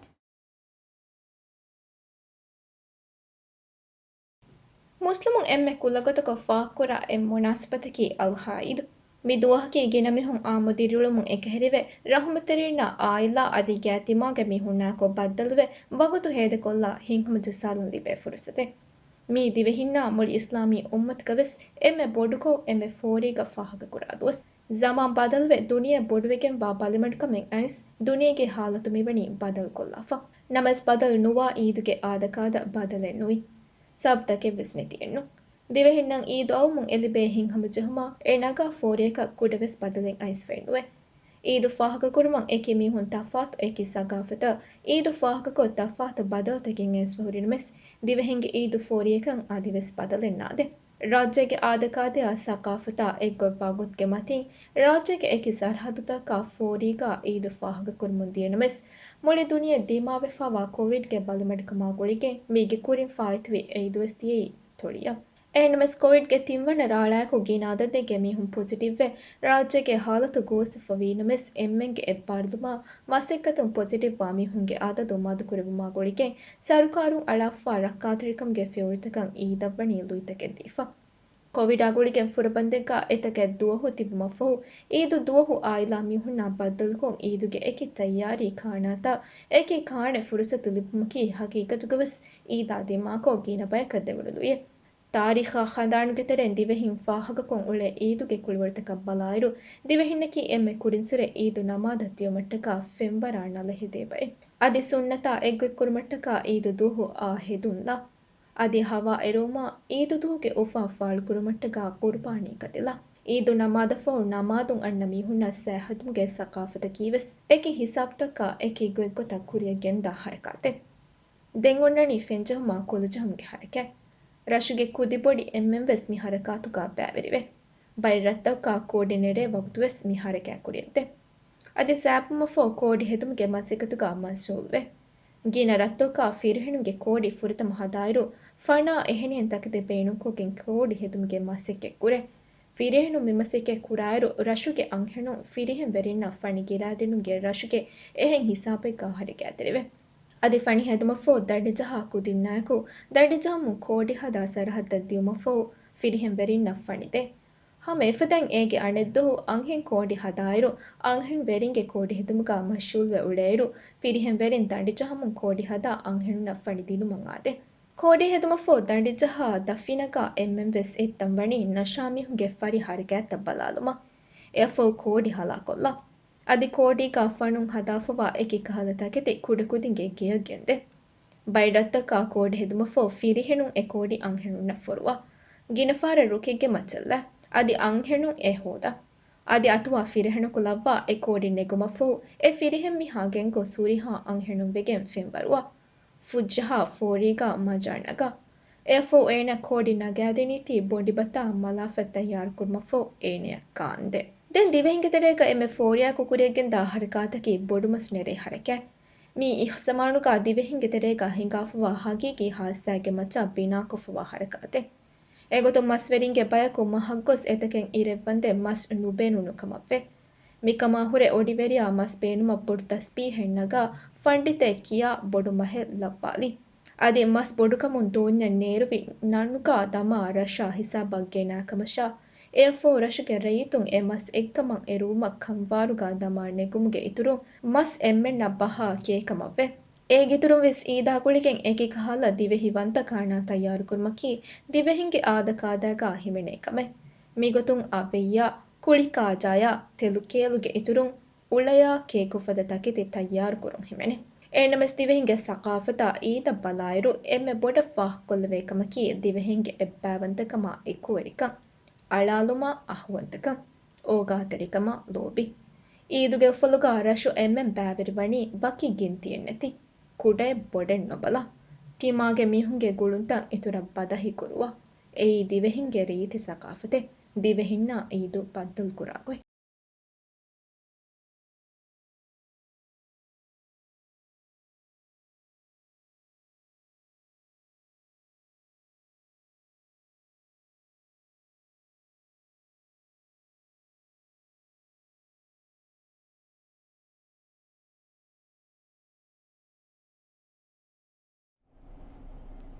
މުސްލިމުން އެންމެ ކުލަގޮތަކަށް ފާހަގަކުރާ އެއް މުނާސަބަތަކީ އަޟްޙާ އީދު. މި ދުވަހަކީ ގިނަ މީހުން އާއްމު ދިރިއުޅުމުން އެކަހެރިވެ، ރަޙުމަތްތެރިންނާ އާއިލާ އަދި ގާތް ތިމާގެ މީހުންނާއެކު ބައްދަލުވެ، ވަގުތު ހޭދަކޮށްލާ ހިތްހަމަ ޖައްސާލަން ލިބޭ ފުރުސަތެއް. މީ ދިވެހިންނާ މުޅި އިސްލާމީ އުއްމަތުގަވެސް އެންމެ ބޮޑުކޮށް އެންމެ ފޯރީގަ ފާހަގަކުރާ ދުވަސް. ޒަމާން ބަދަލުވެ، ދުނިޔެ ބޮޑުވެގެންވާ ބަލިމަޑުކަމެއް އައިސް، ދުނިޔޭގެ ހާލަތު މިވަނީ ބަދަލުކޮށްލާފަ. ނަމަވެސް ބަދަލު ނުވާ އީދުގެ އާދަކާދަ ބަދަލެއް ނުވި. ސަބަބުތަކެއްވެސް ނެތިއެއްނު. ދިވެހިންނަށް އީދު އައުމުން އެ ލިބޭ ހިތްހަމަޖެހުމާ އެ ނަގާ ފޯރިއަކަށް ކުޑަވެސް ބަދަލެއް އައިސްފައެއް ނުވޭ. އީދު ފާހަގަކުރުމަށް އެކި މީހުން ތަފާތު އެކި ސަގާފަތަށް އީދު ފާހަގަކޮށް ތަފާތު ބަދަލުތަކެއް އައިސްފަ ހުރިނަމަވެސް، ދިވެހިންގެ އީދު ފޯރިއަކަށް އަދިވެސް ބަދަލެއް ނާދޭ. ރާއްޖޭގެ އާދަކާދަޔާ ސަގާފަތާ އެއްގޮތްވާ ގޮތުގެ މަތިން، ރާއްޖޭގެ އެކި ސަރަހައްދުތަކާ ފޯރީގާ އީދު ފާހަގަކުރަމުން ދިޔަނަމަވެސް، މުޅި ދުނިޔެ ދިމާވެފަވާ ކޮވިޑްގެ ބަލިމަޑުކަމާ ގުޅިގެން މީގެ ކުރިން ފާއިތުވި އީދުވެސް ދިޔައީ ތޮޅިއަށް. އެހެންނަމަވެސް، ކޮވިޑްގެ ތިންވަނަ ރާޅާއެކު ގިނަ އަދަދެއްގެ މީހުން ޕޮޒިޓިވްވެ، ރާއްޖޭގެ ހާލަތު ގޯސްވެފަ ވީނަމަވެސް، އެންމެންގެ އެއްބާރުލުމާ މަސައްކަތުން ޕޮޒިޓިވްވާ މީހުންގެ އަދަދު މަދުކުރެވުމާ ގުޅިގެން، ސަރުކާރުން އަޅާފަވާ ރައްކާތެރިކަމުގެ ފިޔަވަޅުތަކަށް އީދަށްވަނީ ލުއިތަކެއް ދީފަ. ކޮވިޑާ ގުޅިގެން ފުރަބަނދެއްގާ އެތަކެއް ދުވަހު ތިބުމަށްފަހު، އީދު ދުވަހު އާއިލާ މީހުންނާ ބައްދަލުކޮށް، އީދުގެ އެކި ތައްޔާރީ ކާނާތާ އެކި ކާނެ ފުރުސަތު ލިބުމަކީ ހަގީގަތުގަވެސް އީދާ ދިމާކޮށް ގިނަ ބަޔަކަށް ދެވުނު ލުއިއެއް. ތާރީޚާ ޚަނދާނުގެ ތެރެއިން ދިވެހިން ފާހަގަކޮށް އުޅޭ އީދުގެ ކުޅިވަރުތަކަށް ބަލާއިރު، ދިވެހިންނަކީ އެންމެ ކުރިންސުރެ އީދު ނަމާދަށް ދިޔުމަށްޓަކާ ފެންވަރާ ނަލަ ހެދޭ ބައެއް. އަދި ސުންނަތާ އެއްގޮތްކުރުމަށްޓަކާ އީދު ދުވަހު އާ ހެދުން ލާ. އަދި ހަވާ އެރުވުމާ އީދު ދުވަހުގެ އުފާ ފާޅުކުރުމަށްޓަކާ ޤުރުބާނީ ގަދަ ލާ. އީދު ނަމާދަށްފަހު ނަމާދުން އަންނަ މީހުންނަށް ސައިހައްދުމުގެ ސަޤާފަތަކީވެސް އެކި ހިސާބުތަކާ އެކި ގޮތްގޮތަށް ކުރިއަށް ގެންދާ ޙަރަކާތެއް. ދެން އޮންނަނީ ފެންޖެހުމާ ކުލަޖެހުމުގެ ޙަރަކާތް. ރަށުގެ ކުދިބޮޑި އެންމެންވެސް މި ޙަރަކާތުގާ ބައިވެރިވޭ. ބައެއް ރަށްތަކުގާ ކޯޑި ނެރޭ ވަގުތުވެސް މި ޙަރަކާތް ކުރިއަށްދޭ. އަދި ސައިބުމަށްފަހު ކޯޑި ހެދުމުގެ މަސައްކަތުގާ މަޝްޣޫލުވޭ. ގިނަ ރަށްތަކުގާ ފިރިހެނުންގެ ކޯޑި ފުރަތަމަ ހަދާއިރު، ފަނާ އެހެނިހެން ތަކެތި ބޭނުންކޮށްގެން ކޯޑި ހެދުމުގެ މަސައްކަތް ކުރޭ. ފިރިހެނުން މިމަސައްކަތް ކުރާއިރު، ރަށުގެ އަންހެނުން ފިރިހެން ވެރިންނަށް ފަނި ގިރާދިނުމުގެ ރަށުގެ އެހެން ހިސާބެއްގާ ހަރަކާތްތެރިވޭ. އަދި ފަނި ހެދުމަށްފަހު ދަނޑިޖަހާ ކުދިންނާއެކު، ދަނޑިޖަހަމުން ކޯޑި ހަދާ ސަރަހައްދަށް ދިޔުމަށްފަހު ފިރިހެން ވެރިންނަށް ފަނި ދޭ. ހަމަ އެފަދައިން އޭގެ އަނެއްދުވަހު އަންހެން ކޯޑި ހަދާއިރު، އަންހެން ވެރިންގެ ކޯޑި ހެދުމުގާ މަޝްޣޫލްވެ އުޅޭއިރު، ފިރިހެން ވެރިން ދަނޑިޖަހަމުން ކޯޑި ހަދާ އަންހެނުންނަށް ފަނި ދިނުމަށް އާދޭ. ކޯޑި ހެދުމަށްފަހު ދަނޑިޖަހާ ދަފިނަގާ އެންމެންވެސް އެއްތަން ވަނީ ނަޝާމީހުންގެ ފަރި ހަރަކާތްތައް ބަލާލުމަށް. އެއަށްފަހު ކޯޑި ހަލާކޮށްލާ. އަދި ކޯޑީގާ ފަނުން ހަދާފަވާ އެކި ކަހަލަ ތަކެތި ކުޑަކުދިންގެ ގެޔަށް ގެންދޭ. ބައެއް ރަށްތަކާ ކޯޑި ހެދުމަށްފަހު ފިރިހެނުން އެ ކޯޑި އަންހެނުންނަށް ފޮރުވާ. ގިނަ ފަހަރަށް ރުކެއްގެ މައްޗަށްލާ. އަދި އަންހެނުން އެ ހޯދާ. އަދި އަތުވާ ފިރިހެނަކު ލައްވާ އެ ކޯޑި ނެގުމަށްފަހު އެ ފިރިހެން މީހާ ގެންގޮސް ހުރިހާ އަންހެނުން ވެގެން ފެންވަރުވާ. ފުއްޖަހާ ފޯރީގާ މަޖާ ނަގާ. އެއަށްފަހު އޭނަ ކޯޑި ނަގާދިނީތީ ބޮޑިބަތާ މަލާފަ ތައްޔާރުކުރުމަށްފަހު އޭނަޔަށް ކާންދޭ. ދެން ދިވެހިންގެ ތެރޭގަ އެންމެ ފޯރިއާއެކު ކުރިއަށްގެންދާ ހަރަކާތަކީ ބޮޑުމަސް ނެރޭ ހަރަކާތް. މީ އެހްޒަމާނުގާ ދިވެހިންގެ ތެރޭގަ ހިނގާފަވާ ހަގީގީ ހާދިސާގެ މައްޗަށް ބިނާކޮށްފަވާ ހަރަކާތެއް. އެގޮތުން މަސްވެރިންގެ ބަޔަކު މަހަށްގޮސް އެތަކެއް އިރެއްވަންދެން މަސް ނުބޭނުނުކަމަށްވޭ. މިކަމާ ހުރެ އޮޑިވެރިޔާ މަސް ބޭނުމަށް ބޮޑު ތަސްބީހެއް ނަގާ ފަންޑިތެއް ކިޔާ ބޮޑު މަހެއް ލައްވާލި. އަދި މަސް ބޮޑުކަމުން ދޯންޏަށް ނޭރުވި ނަނުގާ ދަމާ ރަށާ ހިސާބަށް ގެނާކަމަށާ، އެއަށްފަހު ރަށުގެ ރައްޔިތުން އެ މަސް އެއްކަމަށް އެރުވުމަށް ކަންވާރުގާ ދަމާ ނެގުމުގެ އިތުރުން މަސް އެންމެންނަށް ބަހާ ކޭކަމަށްވޭ. އޭގެއިތުރުން ވެސް އީދާ ގުޅިގެން އެކި ކަހަލަ ދިވެހި ވަންތަ ކާނާ ތައްޔާރުކުރުމަކީ ދިވެހިންގެ އާދަ ކާދައިގާ ހިމެނޭ ކަމެއް. މިގޮތުން އަވެއްޔާ، ކުޅި ކާޖާޔާ، ތެލު ކޭލުގެ އިތުރުން އުޅަޔާ ކޭކުފަދަ ތަކެތި ތައްޔާރުކުރުން ހިމެނޭ. އެހެންނަމަވެސް ދިވެހިންގެ ސަޤާފަތާ އީދަށް ބަލާއިރު އެންމެ ބޮޑަށް ފާހަގަކޮށްލެވޭ ކަމަކީ ދިވެހިންގެ އެއްބައިވަންތަކަމާ އެކުވެރިކަން، އަޅާލުމާ އަހުވަންތަކަން، އޯގާތެރިކަމާ ލޯބި. އީދުގެ އުފަލުގާ ރަށު އެންމެން ބައިވެރިވަނީ ވަކި ގިންތިއެއްނެތި، ކުޑައެއް ބޮޑެއް ނުބަލާ، ތިމާގެ މީހުންގެ ގުޅުންތައް އިތުރަށް ބަދަހިކުރުވާ. އެއީ ދިވެހިންގެ ރީތި ސަޤާފަތެއް، ދިވެހިންނާ އީދު ބައްދަލުކުރާ ގޮތް.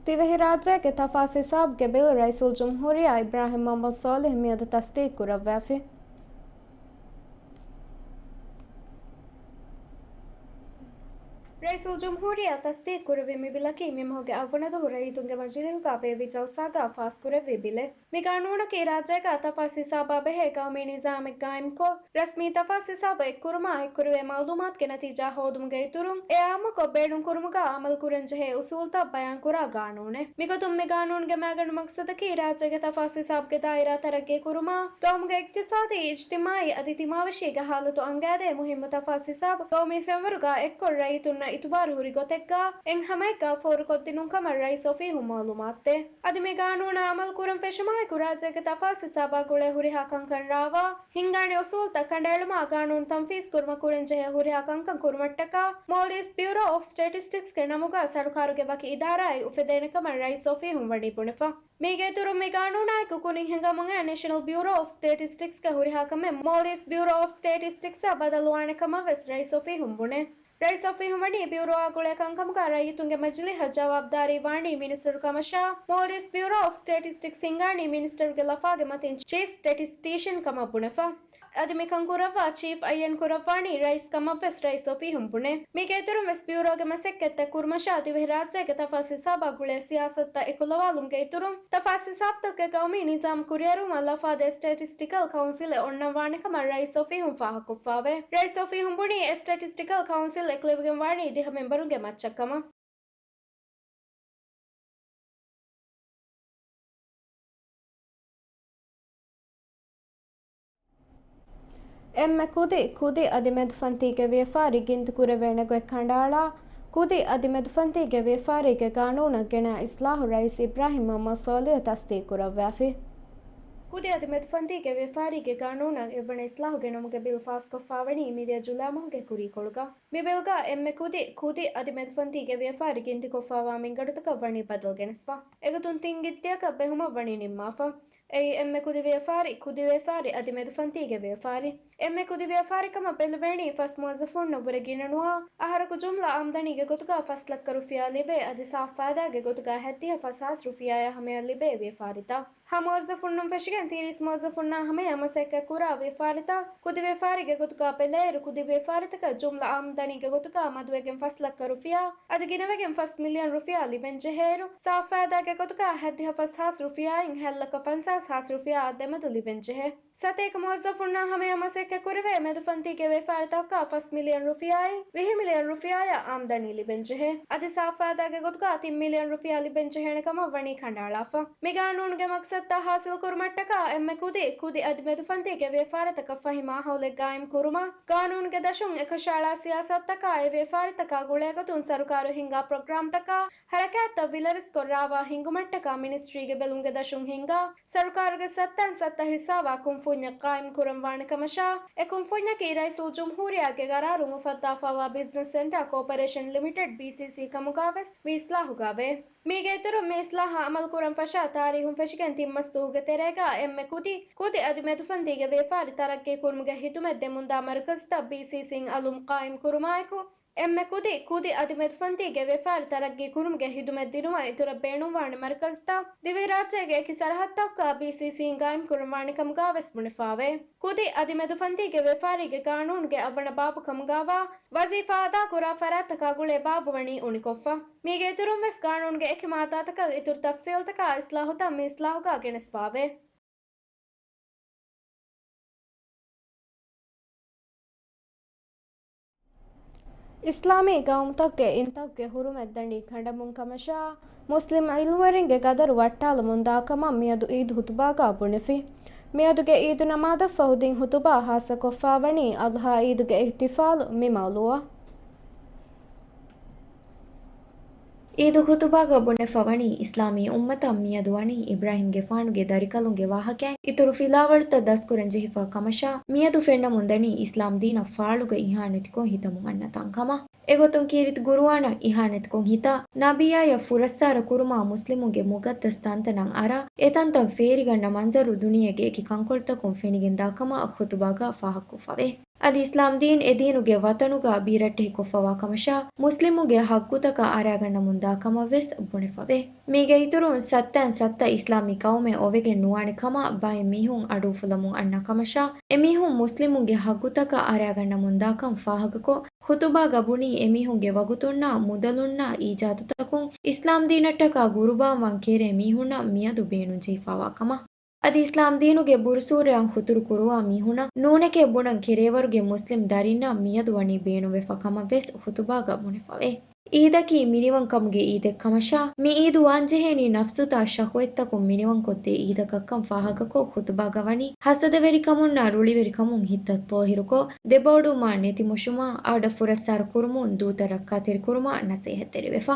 ދިވެހިރާއްޖޭގެ ތަފާސް ހިސާބުގެ ބިލް ރައީސުލްޖުމްހޫރިއްޔާ އިބްރާހިމް މުޙައްމަދު ޞާލިޙް މިއަދު ތަޞްދީޤު ކުރައްވާފި. ރައީސުލްޖުމްހޫރިއްޔާ ތަސްދީޤުކުރެއްވި މި ބިލަކީ މިމަހުގެ އަށްވަނަ ދުވަހު ރައްޔިތުންގެ މަޖިލީހުގަ ބޭއްވި ޖަލްސާގަ ފާސްކުރެއްވި ބިލެއް. މި ގާނޫނަކީ ރާއްޖޭގަ ތަފާސް ހިސާބާ ބެހޭ ގައުމީ ނިޒާމެއް ގާއިމްކޮށް، ރަސްމީ ތަފާސް ހިސާބު އެއްކުރުމާ، އެއްކުރެވޭ މައުލޫމާތުގެ ނަތީޖާ ހޯދުމުގެ އިތުރުން، އެ އާއްމުކޮށް ބޭނުންކުރުމުގަ އަމަލުކުރަންޖެހޭ އުސޫލްތައް ބަޔާންކުރާ ގާނޫނެއް. މިގޮތުން މި ގާނޫނުގެ މައިގަނޑު މަގްސަދަކީ ރާއްޖޭގެ ތަފާސް ހިސާބުގެ ދާއިރާ ތަރައްގީ ކުރުމާ، ގައުމުގެ އިޤްތިޞާދީ، އިޖްތިމާޢީ އަދި ތިމާވެށީގެ ހާލަތު އަންގާދޭ މުހިއްމު ތަފާސް ހިސާބު ގައުމީ ފެންވަރުގަ އެއްކޮށް ރައްޔިތުންނަށް އިތުބާރު ހުރި ގޮތެއްގަ އެއްހަމައެއްގަ ފޯރުކޮށްދިނުން ކަމަށް ރައީސް އޮފީހުން މައުލޫމާތުދޭ. އަދި މި ގާނޫނާ އަމަލުކުރަން ފެށުމާއެކު ރާއްޖޭގެ ތަފާސް ހިސާބާ ގުޅޭ ހުރިހާ ކަންކަން ރާވާ، ހިންގާނެ އުސޫލްތައް ކަނޑައެޅުމާ، ގާނޫނު ތަންފީޒް ކުރުމަށް ކުރަންޖެހޭ ހުރިހާ ކަންކަން ކުރުމަށްޓަކާ، މޯލްޑިވްސް ބިއުރޯ އޮފް ސްޓެޓިސްޓިކްސްގެ ނަމުގަ ސަރުކާރުގެ ވަކި އިދާރާއެއް އުފެދޭނެ ކަމަށް ރައީސް އޮފީހުން ވަނީ ބުނެފަ. މީގެ އިތުރުން މި ގާނޫނާއެކު ކުރިން ހިނގަމުން އައި ނޭޝަނަލް ބިއުރޯ އޮފް ސްޓެޓިސްޓިކްސްގެ ހުރިހާ ކަމެއް މޯލްޑިވްސް ބިއުރޯ އޮފް ސްޓެޓިސްޓިކްސްއަށް ބަދަލުވާނެ ކަމަށް ވެސް ރައީސް އޮފީހުން ބުނޭ. ރައީސް އޮފީހުން ވަނީ ބިއުރޯއާ ގުޅޭ ކަންކަމުގަ ރައްޔިތުންގެ މަޖިލީހަށް ޖަވާބުދާރީ ވާނީ މިނިސްޓަރު ކަމަށާ، މޯލްޑިވްސް ބިއުރޯ އޮފް ސްޓެޓިސްޓިކްސް ހިންގާނީ މިނިސްޓަރުގެ ލަފާގެ މަތިން ޗީފް ސްޓެޓިސްޓީޝަން ކަމަށް ބުނެފަ. އަދި މިކަން ކުރައްވާ ޗީފް އައްޔަން ކުރައްވާނީ ރައީސް ކަމަށް ވެސް ރައީސް އޮފީހުން ބުނޭ. މީގެ އިތުރުން ވެސް ބިއުރޯގެ މަސައްކަތްތައް ކުރުމަށާ ދިވެހިރާއްޖޭގެ ތަފާސް ހިސާބާ ގުޅޭ ސިޔާސަތުތައް އެކުލަވާލުމުގެ އިތުރުން، ތަފާސް ހިސާބުތަކުގެ ގައުމީ ނިޒާމް ކުރިއަރުވުމަށް ލަފާދޭ ސްޓެޓިސްޓިކަލް ކައުންސިލެއް އޮންނަންވާނެ ކަމަށް ރައީސް އޮފީހުން ފާހަގަކޮށްފާވޭ. ރައީސް އޮފީހުން ބުނީ އެ ސްޓެޓިސްޓިކަލް ކައުންސިލް އެކުލެވިގެން ވާނީ ދިހަ މެމްބަރުންގެ މައްޗަށް ކަމަށް. އެންމެ ކުދި، ކުދި އަދި މެދުފަންތީގެ ވިޔަފާރި ގިންތިކުރެވޭނެ ގޮތް ކަނޑައަޅާ، ކުދި އަދި މެދުފަންތީގެ ވިޔަފާރީގެ ގާނޫނަށް ގެނައި އިސްލާހު ރައީސް އިބްރާހިމް މުޙައްމަދު ޞާލިޙް ތަޞްދީޤުކުރައްވާފި. ކުދި އަދި މެދުފަންތީގެ ވިޔަފާރީގެ ގާނޫނަށް އެއްވަނަ އިސްލާހު ގެނައުމުގެ ބިލް ފާސްކޮށްފާވަނީ މިދިޔަ ޖުލައި މަހުގެ ކުރީކޮޅުގަ. މި ބިލްގަ އެންމެ ކުދި، ކުދި އަދި މެދުފަންތީގެ ވިޔަފާރި ގިންތިކޮށްފާވާ މިންގަނޑުތަކަށް ވަނީ ބަދަލު ގެނެސްފަ. އެގޮތުން ތިން ގިންތިއަކަށް ބެހުމަށް ވަނީ ނިންމާފަ. އެއީ އެންމެ ކުދި ވިޔަފާރި، ކުދި ވިޔަފާރި އަދި މެދުފަންތީގެ ވިޔަފާރި. އެންމެ ކުދި ވިޔަފާރިކަމަށް ބެލެވޭނީ ފަސް މުވައްޒަފުންނަށްވުރެ ގިނަނުވާ، އަހަރަކު ޖުމްލަ އާމްދަނީގެ ގޮތުގަ ފަސް ލައްކަ ރުފިޔާ ލިބޭ އަދި ސާފު ފައިދާގެ ގޮތުގަ ހައްދިހަ ފަސް ހާސް ރުފިޔާއާ ހަމަޔަށް ލިބޭ ވިޔަފާރިތައް. ހަ މުވައްޒަފުންނުން ފެށިގެން ތިރީސް މުވައްޒަފުންނާ ހަމަޔަށް މަސައްކަތް ކުރާ ވިޔަފާރިތައް، ކުދި ވިޔަފާރީގެ ގޮތުގަ ބެލޭއިރު، ކުދި ވިޔަފާރިތަކަށް ޖުމްލަ އާމްދަނީގެ ގޮތުގަ މަދުވެގެން ފަސް ލައްކަ ރުފިޔާ އަދި ގިނަވެގެން ފަސް މިލިއަން ރުފިޔާ ލިބެންޖެހޭއިރު، ސާފު ފައިދާގެ ގޮތުގަ ހައްދިހަ ފަސް ހާސް ރުފިޔާއިން ހަތް ލައްކަ ފަންސާސް ހާސް ރުފިޔާއާ ދެމެދު ލިބެންޖެހޭ. ސަތޭކަ މުވައްޒަފުންނާ ހަމަޔަށް މަސައްކަތް ކުރެވޭ މެދުފަންތީގެ ވިޔަފާރިތަކަށް ފަސް މިލިއަން ރުފިޔާއިން ވިހި މިލިއަން ރުފިޔާއާ އާމްދަނީ ލިބެންޖެހޭ. އަދި ސާފު ފައިދާގެ ގޮތުގަ ތިން މިލިއަން ރުފިޔާ ލިބެންޖެހޭނެ ކަމަށް ވަނީ ކަނޑައަޅާފަ. މި ގާނޫނުގެ މަގްސަދުތައް ހާސިލްކުރުމަށްޓަކާ އެންމެ ކުދި، ކުދި އަދި މެދުފަންތީގެ ވިޔަފާރިތަކަށް ފަހި މާހައުލެއް ގާއިމް ކުރުމަށް، ގާނޫނުގެ ދަށުން އެކަށައަޅާ ސިޔާސަތުތަކާ އެ ވިޔަފާރިތަކާ ގުޅޭގޮތުން ސަރުކާރު ހިންގާ ޕްރޮގްރާމްތަކާ، ހަރަކާތްތައް ވިލަރިސްކޮށް ރާވާ ހިންގުމަށްޓަކާ މިނިސްޓްރީގެ ބެލުމުގެ ދަށުން ހިންގާ، ސަރުކާރުގެ ސައްތައިން ސައްތަ ހިއްސާވާ ކުންފުންޏެއް ޤާއިމް ކުރަންވާނެ ކަމަށާ، އެ ކުންފުންޏަކީ ރައީސުލްޖުމްހޫރިއްޔާގެ ގަރާރުން އުފައްދާފައިވާ ބިޒްނަސް ސެންޓާ ކޯޕަރޭޝަން ލިމިޓެޑް، ބީސީސީ، ކަމުގާވެސް މި އިސްލާހުގައވޭ. މީގެ އިތުރުން މި އިސްލާހާ އަމަލުކުރަން ފަށާ ތާރީހުން ފެށިގެން ތިން މަސް ދުވަހުގެ ތެރޭގަ އެންމެ ކުދި، ކުދި އަދި މެދުފަންތީގެ ވިޔަފާރި ތަރައްގީ ކުރުމުގެ ހިދުމަތް ދެމުންދާ މަރުކަޒުތައް ބީސީސީން އަލުން ޤާއިމް ކުރުމާއެކު، އެންމެ ކުދި، ކުދި އަދި މެދުފަންތީގެ ވިޔަފާރި ތަރައްގީ ކުރުމުގެ ހިދުމަތް ދިނުމަށް އިތުރަށް ބޭނުންވާނެ މަރުކަޒުތައް ދިވެހިރާއްޖޭގެ އެކި ސަރަހައްދުތަކުގަ ބީސީސީން ގާއިމް ކުރަންވާނެ ކަމުގަ ވެސް ބުނެފާވޭ. ކުދި އަދި މެދުފަންތީގެ ވިޔަފާރީގެ ގާނޫނުގެ އަށްވަނަ ބާބު ކަމުގަވާ، ވަޒީފާ އަދާކުރާ ފަރާތްތަކާ ގުޅޭ ބާބު ވަނީ އުނިކޮށްފަ. މީގެ އިތުރުން ވެސް ގާނޫނުގެ އެކި މާއްދާތަކަށް އިތުރު ތަފްސީލްތަކާ އިސްލާހުތައް މި އިސްލާހުގަ ގެނެސްފާވޭ. އިސްލާމީ ގައުމުތަކުގެ އިންތަކުގެ ހުރުމަތްދަނޑި ކަނޑަމުން ކަމަށާ، މުސްލިމް ޢިލްމުވެރިންގެ ގަދަރު ވައްޓާލަމުން ދާކަމަށް މިއަދު ޢީދު ޚުތުބާގަ ބުނެފި. މިއަދުގެ ޢީދު ނަމާދަށްފަހު ދިން ޚުތުބާ ޚާއްޞަކޮށްފައިވަނީ އަޟްޙާ ޢީދުގެ އިޙްތިފާލު މި މައުޟޫޢަށް. ޢީދު ޚުތުބާގަ ބުނެފަވަނީ، އިސްލާމީ އުއްމަތަށް މިއަދު ވަނީ އިބްރާހީމްގެފާނުގެ ދަރިކަލުންގެ ވާހަކައިން އިތުރު ފިލާވަޅުތައް ދަސްކުރަން ޖެހިފަ ކަމަށާ، މިއަދު ފެންނަމުން ދަނީ އިސްލާމް ދީނަށް ފާޅުގަ އިހާނެތިކޮށް ހިތަމުން އަންނަ ތަންކަމަށް. އެގޮތުން ކީރިތި ގުރުއާނަށް އިހާނެތިކޮށް ހިތާ، ނަބިއްޔާޔަށް ފުރައްސާރަ ކުރުމާ މުސްލިމުންގެ މުގައްދަސް ތަންތަނަށް އަރާ، އެތަންތަން ފޭރިގަންނަ މަންޒަރު ދުނިޔޭގެ އެކި ކަންކޮޅުތަކުން ފެނިގެންދާ ކަމަށް ޚުތުބާގަ ފާހަގަކޮށްފަވޭ. އަދި އިސްލާމް ދީން އެ ދީނުގެ ވަޠަނުގަ ބިރައްޓެހިކޮށްފަވާ ކަމަށާ، މުސްލިމުގެ ޙައްޤުތަކަށް އަރާގަންނަމުން ދާ ކަމަށް ވެސް ބުނެފަވޭ. މީގެ އިތުރުން ސައްތައިން ސައްތަ އިސްލާމީ ޤައުމެއް އޮވެގެން ނުވާނެ ކަމަށް ބައެއް މީހުން އަޑުއުފުލަމުން އަންނަ ކަމަށާ، އެމީހުން މުސްލިމުންގެ ޙައްޤުތަކަށް އަރާގަންނަމުން ދާކަން ފާހަގަކޮށް، ޚުޠުބާގަ ބުނީ އެމީހުންގެ ވަގުތުންނާ، މުދަލުންނާ، އީޖާދުތަކުން އިސްލާމްދީނަށްޓަކާ ގުރުބާންވާން ކެރޭ މީހުންނަށް މިއަދު ބޭނުންޖެހިފާވާ ކަމަށް. އަދި އިސްލާމްދީނުގެ ބުރުސޫރައަށް ހުތުރު ކުރުވާ މީހުނަށް ނޫނެކޭ ބުނަން ކެރޭވަރުގެ މުސްލިމް ދަރިންނަށް މިއަދު ވަނީ ބޭނުންވެފަ ކަމަށް ވެސް ޚުޠުބާގަ ބުނެފަވޭ. އީދަކީ މިނިވަންކަމުގެ އީދެއް ކަމަށާ، މި އީދު ވާންޖެހޭނީ ނަފްސުތާ ޝަހުވަތްތަކުން މިނިވަންކޮށްދޭ އީދަކަށްކަން ފާހަގަކޮށް، ޚުޠުބާގަ ވަނީ ހަސަދަވެރިކަމުންނާ ރުޅިވެރިކަމުން ހިތަށް ޠާހިރުކޮށް، ދެބައުޑުވުމާ ނެތިމޮށުމާ، އަޑަށް ފުރައްސާރަ ކުރުމުން ދޫތައް ރައްކާތެރިކުރުމަށް ނަސޭހަތްތެރިވެފަ.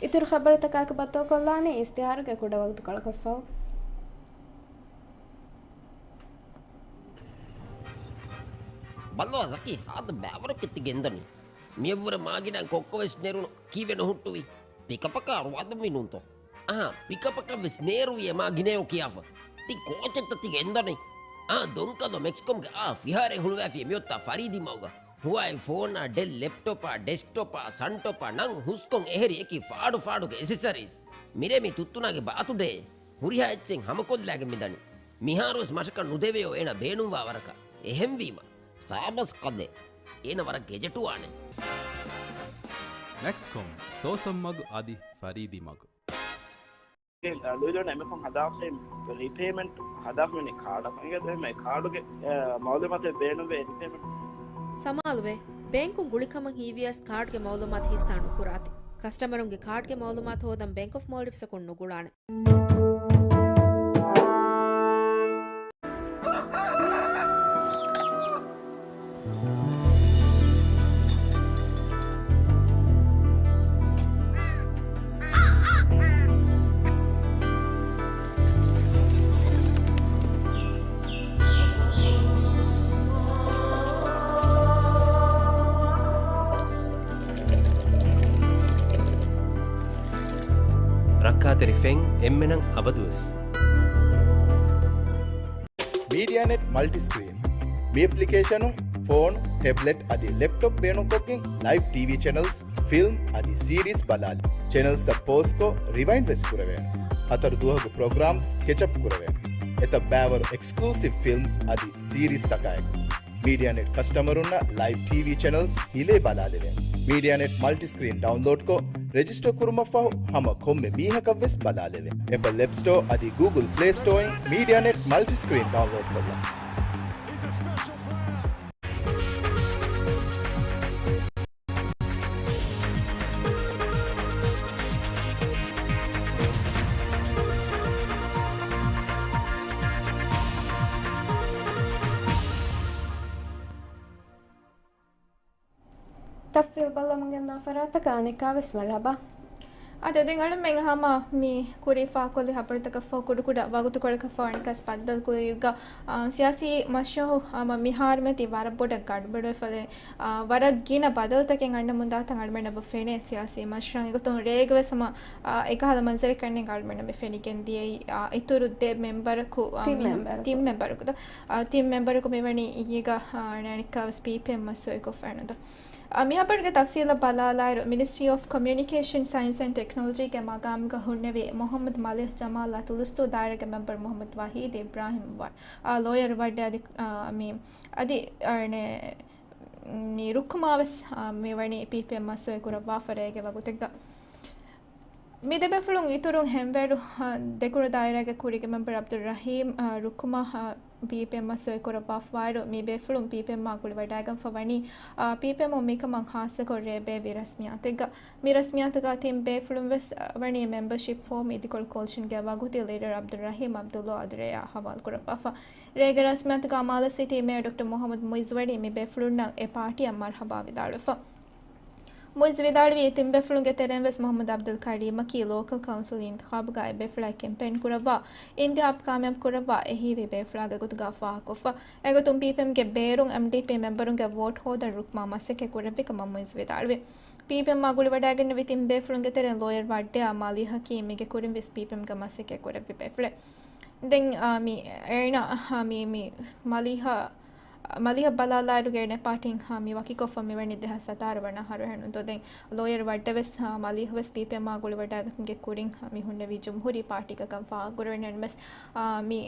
އިތުރު ޚަބަރުތަކާއެކު ބައްދަލުކޮށްލާނީ އިސްތިހާރުގެ ކުޑަ ވަގުތުކޮޅަކަށްފަހު. ބައްލަވާ ޒަކީ، ހާދަ ބައިވަރު ކެތި ގެންދަނީ. މިއަށްވުރެ މާގިނައިން ކޮއްކޮވެސް ނެރުނު ކީއްވެ ނުހުއްޓުވީ؟ ޕިކަޕަކާ ރުވާދުންވީ ނޫންތޯ؟ އަހާ، ޕިކަޕަކަށްވެސް ނޭރުވީ އެ މާގިނަޔޯ ކިޔާފަ. ތި ކޯޗެއްތަ ތި ގެންދަނީ؟ އާ، ދޮންކަލޯ މެކްސްކޮމްގެ އާ ފިހާރައެއް ހުޅުވައިފި މިއޮތާ ފަރީދީ މަގުގަ. ހުވާއި ފޯނާ، ޑެލް ލެޕްޓޮޕާ، ޑެސްކްޓޮޕާ، ސަންޓޮޕާ ނަން ހުސްކޮން އެހެރި އެކި ފާޑު ފާޑުގެ އެސެސަރީސް. މިރޭ މި ތުއްތުނާގެ ބާތުޑޭ. ހުރިހާ އެއްޗެއް ހަމަކޮށްލާގެން މިދަނީ. މިހާރުވެސް މަށަކަށް ނުދެވެޔޯ އޭނަ ބޭނުންވާ ވަރަކަށް. އެހެންވީމަ. ސާބަސް ކަލޭ. އޭނަ ވަރަށް ގެޖެޓުވާނެ. މެކްސްކޮމް، ސޯސަން މަގު އަދި ފަރީދީ މަގު. ލުއިލޯން އެމެކޮން ހަދާފައި ރީޕޭމަންޓް ހަދާފަ މިނި ކާޑަކަށް އިނގޭ ދެމެ ކާޑުގެ، އެ، މައުލޫމާތެއް ބޭނުންވޭ ރީޕޭމަންޓް. ސަމާލުވޭ، ބޭންކުން ގުޅިކަމަށް ހީވިޔަސް ކާޑްގެ މައުލޫމާތު ހިއްސާ ނުކުރާތި. ކަސްޓަމަރުންގެ ކާޑްގެ މައުލޫމާތު ހޯދަން ބޭންކް އޮފް މޯލްޑިވްސްއަކުން ނުގުޅާނެ. ރައްކާތެރި ފެން އެންމެނަށް އަބަދުވެސް. މީޑިއާނެޓް މަލްޓިސްކްރީން. މި އެޕްލިކޭޝަނުން ފޯނު، ޓެބްލެޓް އަދި ލެޕްޓޮޕް ބޭނުންކޮށްގެން ލައިވް ޓީވީ ޗެނަލްސް، ފިލްމް އަދި ސީރީސް ބަލާލި. ޗެނަލްސްތައް ޕޯސްކޮށް ރިވައިންޑް ވެސް ކުރެވޭނެ. ހަތަރު ދުވަހުގެ ޕްރޮގްރާމްސް ކެޗަޕް ކުރެވޭނެ. އެތައް ބައިވަރު އެކްސްކްލޫސިވް ފިލްމްސް އަދި ސީރީސްތަކާއެކު. މީޑިއާނެޓް ކަސްޓަމަރުންނަށް ލައިވް ޓީވީ ޗެނަލްސް ހިލޭ ބަލާލެވޭނެ. މީޑިއާނެޓް މަލްޓިސްކްރީން ޑައުންލޯޑްކޮށް، ރެޖިސްޓަރ ކުރުމަށްފަހު ހަމަ ކޮންމެ މީހަކަށްވެސް ބަލާލެވޭ. އެޕަލް އެޕް ސްޓޯ އަދި ގޫގުލް ޕްލޭ ސްޓޯއިން މީޑިއާނެޓް މަލްޓިސްކްރީން ޑައުންލޯޑްކޮށްލަން. ތަފްސީލް ބައްލަވަމުން ގެންދަވާ ފަރާތްތަކަށް އަނެއްކާވެސް މަރުޙަބާ. އާދެ، ދެން އަޅުމެން ހަމަ މި ކުރީ ފާކޮށްލި ޚަބަރުތަކަށްފަހު ކުޑަކުޑަ ވަގުތުކޮޅަކަށްފަހު އަނެއްކާވެސް ބައްދަލުކުރިއިރުގަ، އާ، ސިޔާސީ މަސްރަހު ހަމަ މިހާރުމެތި ވަރަށް ބޮޑަށް ގަޑުބަޑުވެފަ، އާ، ވަރަށް ގިނަ ބަދަލުތަކެއް އަންނަމުންދާތަން އަޅުމެންނަށް އެބަ ފެނޭ ސިޔާސީ މަސްރަހަށް. އެގޮތުން ރޭގަވެސް ހަމަ، އާ، އެކަހަލަ މަންޒަރެއް ކަންނޭނގެ އަޅުމެންނަށް އެބަ ފެނިގެން ދިޔައީ، އާ، އިތުރު ދެ މެމްބަރަކު، އާ، ތިން މި-، މެމްބަރަކު. ތިން މެމްބަރަކު. އާ، ތިން މެމްބަރަކު މިވަނީ އިއްޔެގަ، އާ، އަނެއްކާވެސް ޕީޕީއެމް މަސްވެރިކޮށްފައިނުން. އާ، މި ހަބަރުގެ ތަފްސީލަށް ބަލާލާއިރު، މިނިސްޓްރީ އޮފް ކޮމިއުނިކޭޝަން، ސައިންސް އެންޑް ޓެކްނޮލޮޖީގެ މަގާމުގަ ހުންނެވި މުހައްމަދު މަލީހް ޖަމާލްއާ ތުލުސްތޫ ދާއިރާގެ މެމްބަރު މުހައްމަދު ވަހީދު އިބްރާހިމް ވާ، އާ، ލޯޔަރު ވަޑެ އަދި، އާ، މި، އަދި، އަނެއް، މި ރުއްކުމާވެސް، އާ، މިވަނީ ޕީޕީއެމް މަސްވެރި ކުރައްވާފަ ރޭގެ ވަގުތެއްގަ. މި ދެބޭފުޅުން އިތުރުން ހެންވޭރު، އާ، ދެކުނު ދާއިރާގެ ކުރީގެ މެމްބަރު އަބްދުއްރަހީމް، އާ، ރުއްކުމާ، އާ، ޕީޕީއެމް މަސްވެރި ކުރައްވާފަވާއިރު، މި ބޭފުޅުން ޕީޕީއެމްއާ ގުޅިވަޑައިގެންފަ ވަނީ، އާ، ޕީޕީއެމުން މިކަމަށް ހާއްސަކޮށް ރޭ ބޭއްވި ރަސްމިއްޔާތެއްގަ. މި ރަސްމިއްޔާތުގަ ތިން ބޭފުޅުން ވެސް، އާ، ވަނީ މެމްބަޝިޕް ފޯމް އިދިކޮޅު ކޯލިޝަންގެ ވަގުތީ ލީޑަރު އަބްދުއްރަހީމް އަބްދުއްލާ އަދުރެޔާ ހަވާލުކުރައްވާފަ. ރޭގެ ރަސްމިއްޔާތުގަ މާލެ ސިޓީ މޭޔަރ ޑޮކްޓަރ މުހައްމަދު މުއިއްޒު ވަނީ މި ބޭފުޅުންނަށް އެ ޕާޓީއަށް މަރުޙަބާ ވިދާޅުވެފަ. މުއިއްޒު ވިދާޅުވީ، ތިން ބޭފުޅުންގެ ތެރެއިން ވެސް މުހައްމަދު އަބްދުލް ކަރީމަކީ ލޯކަލް ކައުންސިލް އިންތިޚާބުގައި ބޭފުޅާ ކެމްޕޭން ކުރައްވާ، އިންތިޚާބު ކާމިޔާބު ކުރައްވާ އެހީވި ބޭފުޅާގެ ގޮތުގަ ފާހަގަކޮށްފަ. އެގޮތުން ޕީޕީއެމްގެ ބޭރުން އެމްޑީޕީ މެމްބަރުންގެ ވޯޓް ހޯދަން ރުކްމާ މަސައްކަތް ކުރެއްވި ކަމަށް މުއިއްޒު ވިދާޅުވި. ޕީޕީއެމްއާ ގުޅިވަޑައިގެންނެވި ތިން ބޭފުޅުންގެ ތެރެއިން ލޯޔަރު ވަޑެއާ މަލީހަކީ މީގެ ކުރިން ވެސް ޕީޕީއެމްގެ މަސައްކަތް ކުރެއްވި ބޭފުޅެއް. ދެން، އާ، މި އޭނަ، އާ، މި، މި މަލީހާ، މަލީހަށް ބަލާލާއިރުގަ އޭނަ ޕާޓީން މި ވަކިކޮށްފަ މިވަނީ ދެހާސް ހަތާރަ ވަނަ އަހަރު އެހެން. ދެން ލޯޔަރު ވައްޑަ ވެސް މަލީހު ވެސް ޕީޕީއެމްއާ ގުޅިވަޑައިގަތުމުގެ ކުރިން މި ހުންނެވީ ޖުމްހޫރީ ޕާޓީގަކަން ފާހަގަކުރެވެން އެންމެސް މި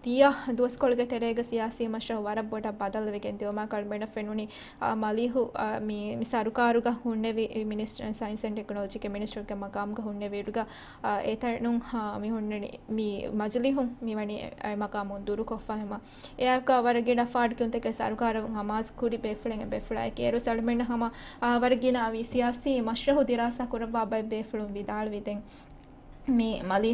ދިޔަ ދުވަސްކޮޅުގެ ތެރޭގަ ސިޔާސީ މަޝްރަހު ވަރަށް ބޮޑަށް ބަދަލުވެގެން ދިޔުމާ ކަޅުމެނަށް ފެނުނީ މަލީހު މި، މި ސަރުކާރުގަ ހުންނެވި މިނިސްޓަރ، ސައިންސް އެންޑް ޓެކްނޮލޮޖީގެ މިނިސްޓަރުގެ މަގާމުގަ ހުންނެވިއިރުގަ އެތަނުން މި ހުންނަނީ މި މަޖިލީހުން މިވަނީ އެ މަގާމުން ދުރުކޮށްފަ ހަމަ. އެއާއެކު ވަރަށް ގިނަ ފާޑުކިޔުންތަކެއް ސަރުކާރަށް އަމާޒު ކުރި ބޭފުޅެއް އެބޭފުޅާއެކޭ. އޭރު އަޅުމެންނަށް ހަމަ ވަރަށް ގިނަ މި ސިޔާސީ މަޝްރަހު ދިރާސާ ކުރައްވާ ބައެއް ބޭފުޅުން ވިދާޅުވި ދެން މި މަލީ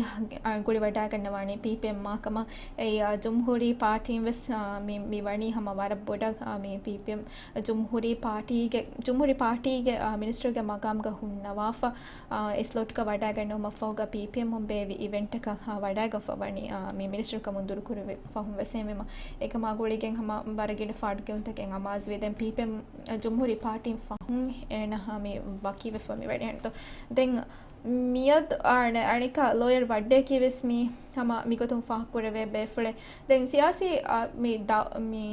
ގުޅިވަޑައިގަންނަވާނީ ޕީޕީއެމްއާ ކަމަށް. އެއީ، ޖުމްހޫރީ ޕާޓީން ވެސް މި، މި ވަނީ ހަމަ ވަރަށް ބޮޑަށް މި ޕީޕީއެމް ޖުމްހޫރީ ޕާޓީގެ، ޖުމްހޫރީ ޕާޓީގެ މިނިސްޓަރުގެ މަގާމުގަ ހުންނަވާފަ، އެ ސްލޮޓްގަ ވަޑައިގަންނަވުމަށްފަހުގަ ޕީޕީއެމުން ބޭއްވި އިވެންޓަކަށް ވަޑައިގަތްފަ ވަނީ މި މިނިސްޓަރުކަމުން ދުރުކުރެވި ފަހުން ވެސް އެހެންވީމަ، އެކަމާގުޅިގެން ހަމަ ވަރަށް ގިނަ ފާޑުކިޔުންތަކެއް އަމާޒުވި ދެން ޕީޕީއެމް ޖުމްހޫރީ ޕާޓީން ފަހުން އޭނަ މި ވަކިވެފަ މި ވަނީ. ދެން މިއަދު އަނެ-، އަނެކާ ލޯޔަރު ވައްޑައަކީ ވެސް މި ހަމަ މިގޮތުން ފާހަގަކުރެވޭ ބޭފުޅެއް. ދެން ސިޔާސީ، އާ، މި ދަ-، މި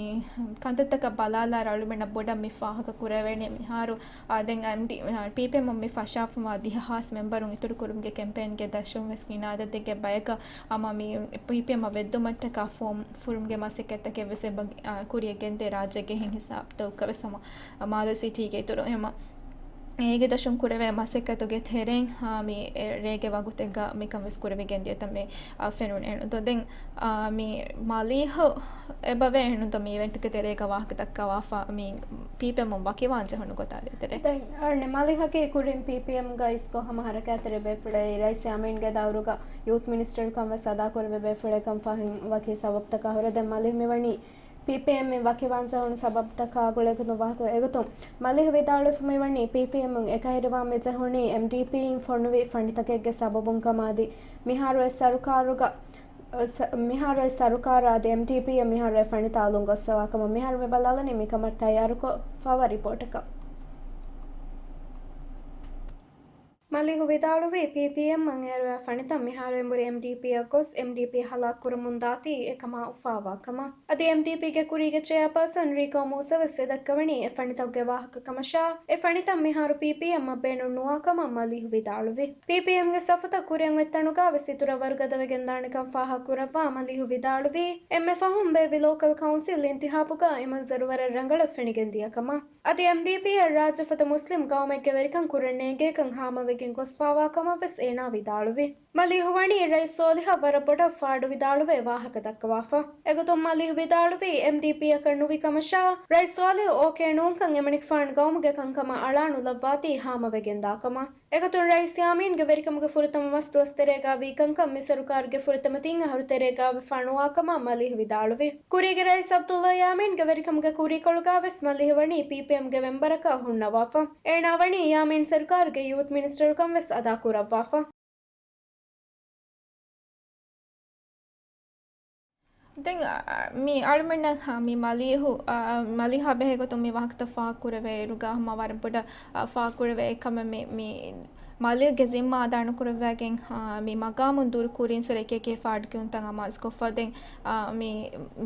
ކަންތައްތަކަށް ބަލާލާއިރު އަޅުމެންނަށް ބޮޑަށް މި ފާހަގަކުރެވޭނެ މިހާރު، އާ، ދެން އެމްޑީ-، އާ، ޕީޕީއެމުން މި ފަށާފަވާ ދިހަ ހާސް މެމްބަރުން އިތުރުކުރުމުގެ ކެމްޕޭންގެ ދަށުން ވެސް ގިނަ އަދަދެއްގެ ބަޔަކަށް ހަމަ މި ޕީޕީއެމްއަށް ވެއްދުމަށްޓަކާ ފޯމް ފުރުމުގެ މަސައްކަތްތަކެއް ވެސް އެބަ-، އާ، ކުރިޔަށް ގެންދޭ ރާއްޖޭގެ ހިސާބުތަކަށް ވެސް ހަމަ މާލެ ސިޓީގެ އިތުރު ހަމަ އޭގެ ދަށުން ކުރެވޭ މަސައްކަތުގެ ތެރެއިން، އާ، މި ރޭގެ ވަގުތެއްގަ މިކަން ވެސް ކުރެވިގެން ދިޔަތަން މި، އާ، ފެނުނެ. އެން-، ދޯ ދެން، އާ، މި މަލީހު އެބަވޭ އެން-، ދޯ މި އިވެންޓުގެ ތެރޭގަ ވާހަކަ ދައްކަވާފަ މި ޕީޕީއެމުން ވަކިވާން ޖެހުނު ގޮތާ ދޭތެރޭ. ދެން އަޅުގަނޑު މަލީހަކީ ކުރިން ޕީޕީއެމްގަ އިސްކޮށް ހަމަ ހަރަކާތްތެރި ބޭފުޅެއް. ރައީސް ޔާމީންގެ ދައުރުގަ ޔޫތް މިނިސްޓަރުކަން ވެސް އަދާކުރެވޭ ބޭފުޅެއްކަން ފަހުން ވަކި ސަބަބުތަކާ ހުރެ ދެން މަލީހު މިވަނީ ޕީޕީއެމްއިން ވަކިވާން ޖެހުނު ސަބަބުތަކާ ގުޅޭގޮތުން ވާހަކަ. އެގޮތުން މަލީހު ވިދާޅުވެފަ މިވަނީ ޕީޕީއެމުން އެކަހެރިވާން މިޖެހުނީ އެމްޑީޕީއިން ފޮނުވި ފަނިތަކެއްގެ ސަބަބުން ކަމަށް އަދި މިހާރު އެ ސަރުކާރުގަ، ސަ-، މިހާރު އެ ސަރުކާރު އަދި އެމްޑީޕީއަށް މިހާރު އެ ފަނިތައް އަލުން ގޮއްސަވާ ކަމަށް މިހާރު މި ބަލާލަނީ މިކަމަށް ތައްޔާރުކޮށް ފައްވާ ރިޕޯޓަކަށް. މަލީހު ވިދާޅުވީ، ޕީޕީއެމްއަށް އޭރުވާ ފަނިތައް މިހާރު އެނބުރި އެމްޑީޕީއަށް ގޮސް، އެމްޑީޕީ ހަލާކު ކުރަމުން ދާތީ އެކަމާ އުފާވާ ކަމަށް. އަދި އެމްޑީޕީގެ ކުރީގެ ޗެއާޕާސަން ރީކޯ މޫސަ ވެސް އެ ދައްކަވަނީ އެ ފަނިތަކުގެ ވާހަކަ ކަމަށާ، އެ ފަނިތައް މިހާރު ޕީޕީއެމްއަށް ބޭނުން ނުވާ ކަމަށް މަލީހު ވިދާޅުވި. ޕީޕީއެމްގެ ސަފުތައް ކުރިއަށް އޮތް ތަނުގަ ވެސް އިތުރަށް ވަރުގަދަވެގެންދާނެކަން ފާހަގަކުރައްވާ މަލީހު ވިދާޅުވީ، އެންމެ ފަހުން ބޭއްވި ލޯކަލް ކައުންސިލް އިންތިހާބުގަ އެމަންޒަރު ވަރަށް ރަނގަޅަށް ފެނިގެން ދިޔަ ކަމަށް. އަދި އެމްޑީޕީއަށް ރާއްޖެފަދަ މުސްލިމް ގައުމެއްގެ ވެރިކަން ކުރަން ނޭނގޭކަން ހާމަވެގެން ގޮސްފާވާ ކަމަށް ވެސް އޭނާ ވިދާޅުވި. މަލީހު ވަނީ ރައީސް ސޯލިހަށް ވަރަށް ބޮޑަށް ފާޑު ވިދާޅުވެ ވާހަކަ ދައްކަވާފަ. އެގޮތުން މަލީހު ވިދާޅުވީ، އެމްޑީޕީއަކަށް ނުވި ކަމަށާ، ރައީސް ސޯލިހު އޯކޭ ނޫންކަން އެމަނިކުފާނު ގައުމުގެ ކަންކަމަށް އަޅާނުލައްވާތީ ހާމަވެގެން ދާ ކަމަށް. އެގޮތުން ރައީސް ޔާމީންގެ ވެރިކަމުގެ ފުރަތަމަ މަސް ދުވަސް ތެރޭގަ ވީ ކަންކަން މި ސަރުކާރުގެ ފުރަތަމަ ތިން އަހަރު ތެރޭގަ ވެފާ ނުވާ ކަމަށް މަލީހު ވިދާޅުވި. ކުރީގެ ރައީސް އަބްދުﷲ ޔާމީންގެ ވެރިކަމުގެ ކުރީކޮޅުގަ ވެސް މަލީހު ވަނީ ޕީޕީއެމްގެ މެމްބަރަކަށް ހުންނަވާފަ. އޭނާ ވަނީ ޔާމީން ސަރުކާރުގެ ޔޫތް މިނިސްޓަރުކަން ވެސް އަދާ ކުރައްވާފަ. ދެން، އަ، މި އަޅުމެންނަށް، އަ، މި މަލީހު، އަ، މަލީހާ ބެހޭގޮތުން މި ވާހަކަތައް ފާހަގަކުރެވޭ އިރުގަ ހަމަ ވަރަށް ބޮޑަށް، އަ، ފާހަގަކުރެވޭ އެއްކަމެއް މި، މި މަލީހުގެ ޒިންމާ އަދާނުކުރައްވައިގެން، އަ، މި މަގާމުން ދުރު ކުރިން ސުރެ އެކި އެކި ފާޑުކިޔުންތައް އަމާޒުކޮށްފަ ދެން، އަ، މި،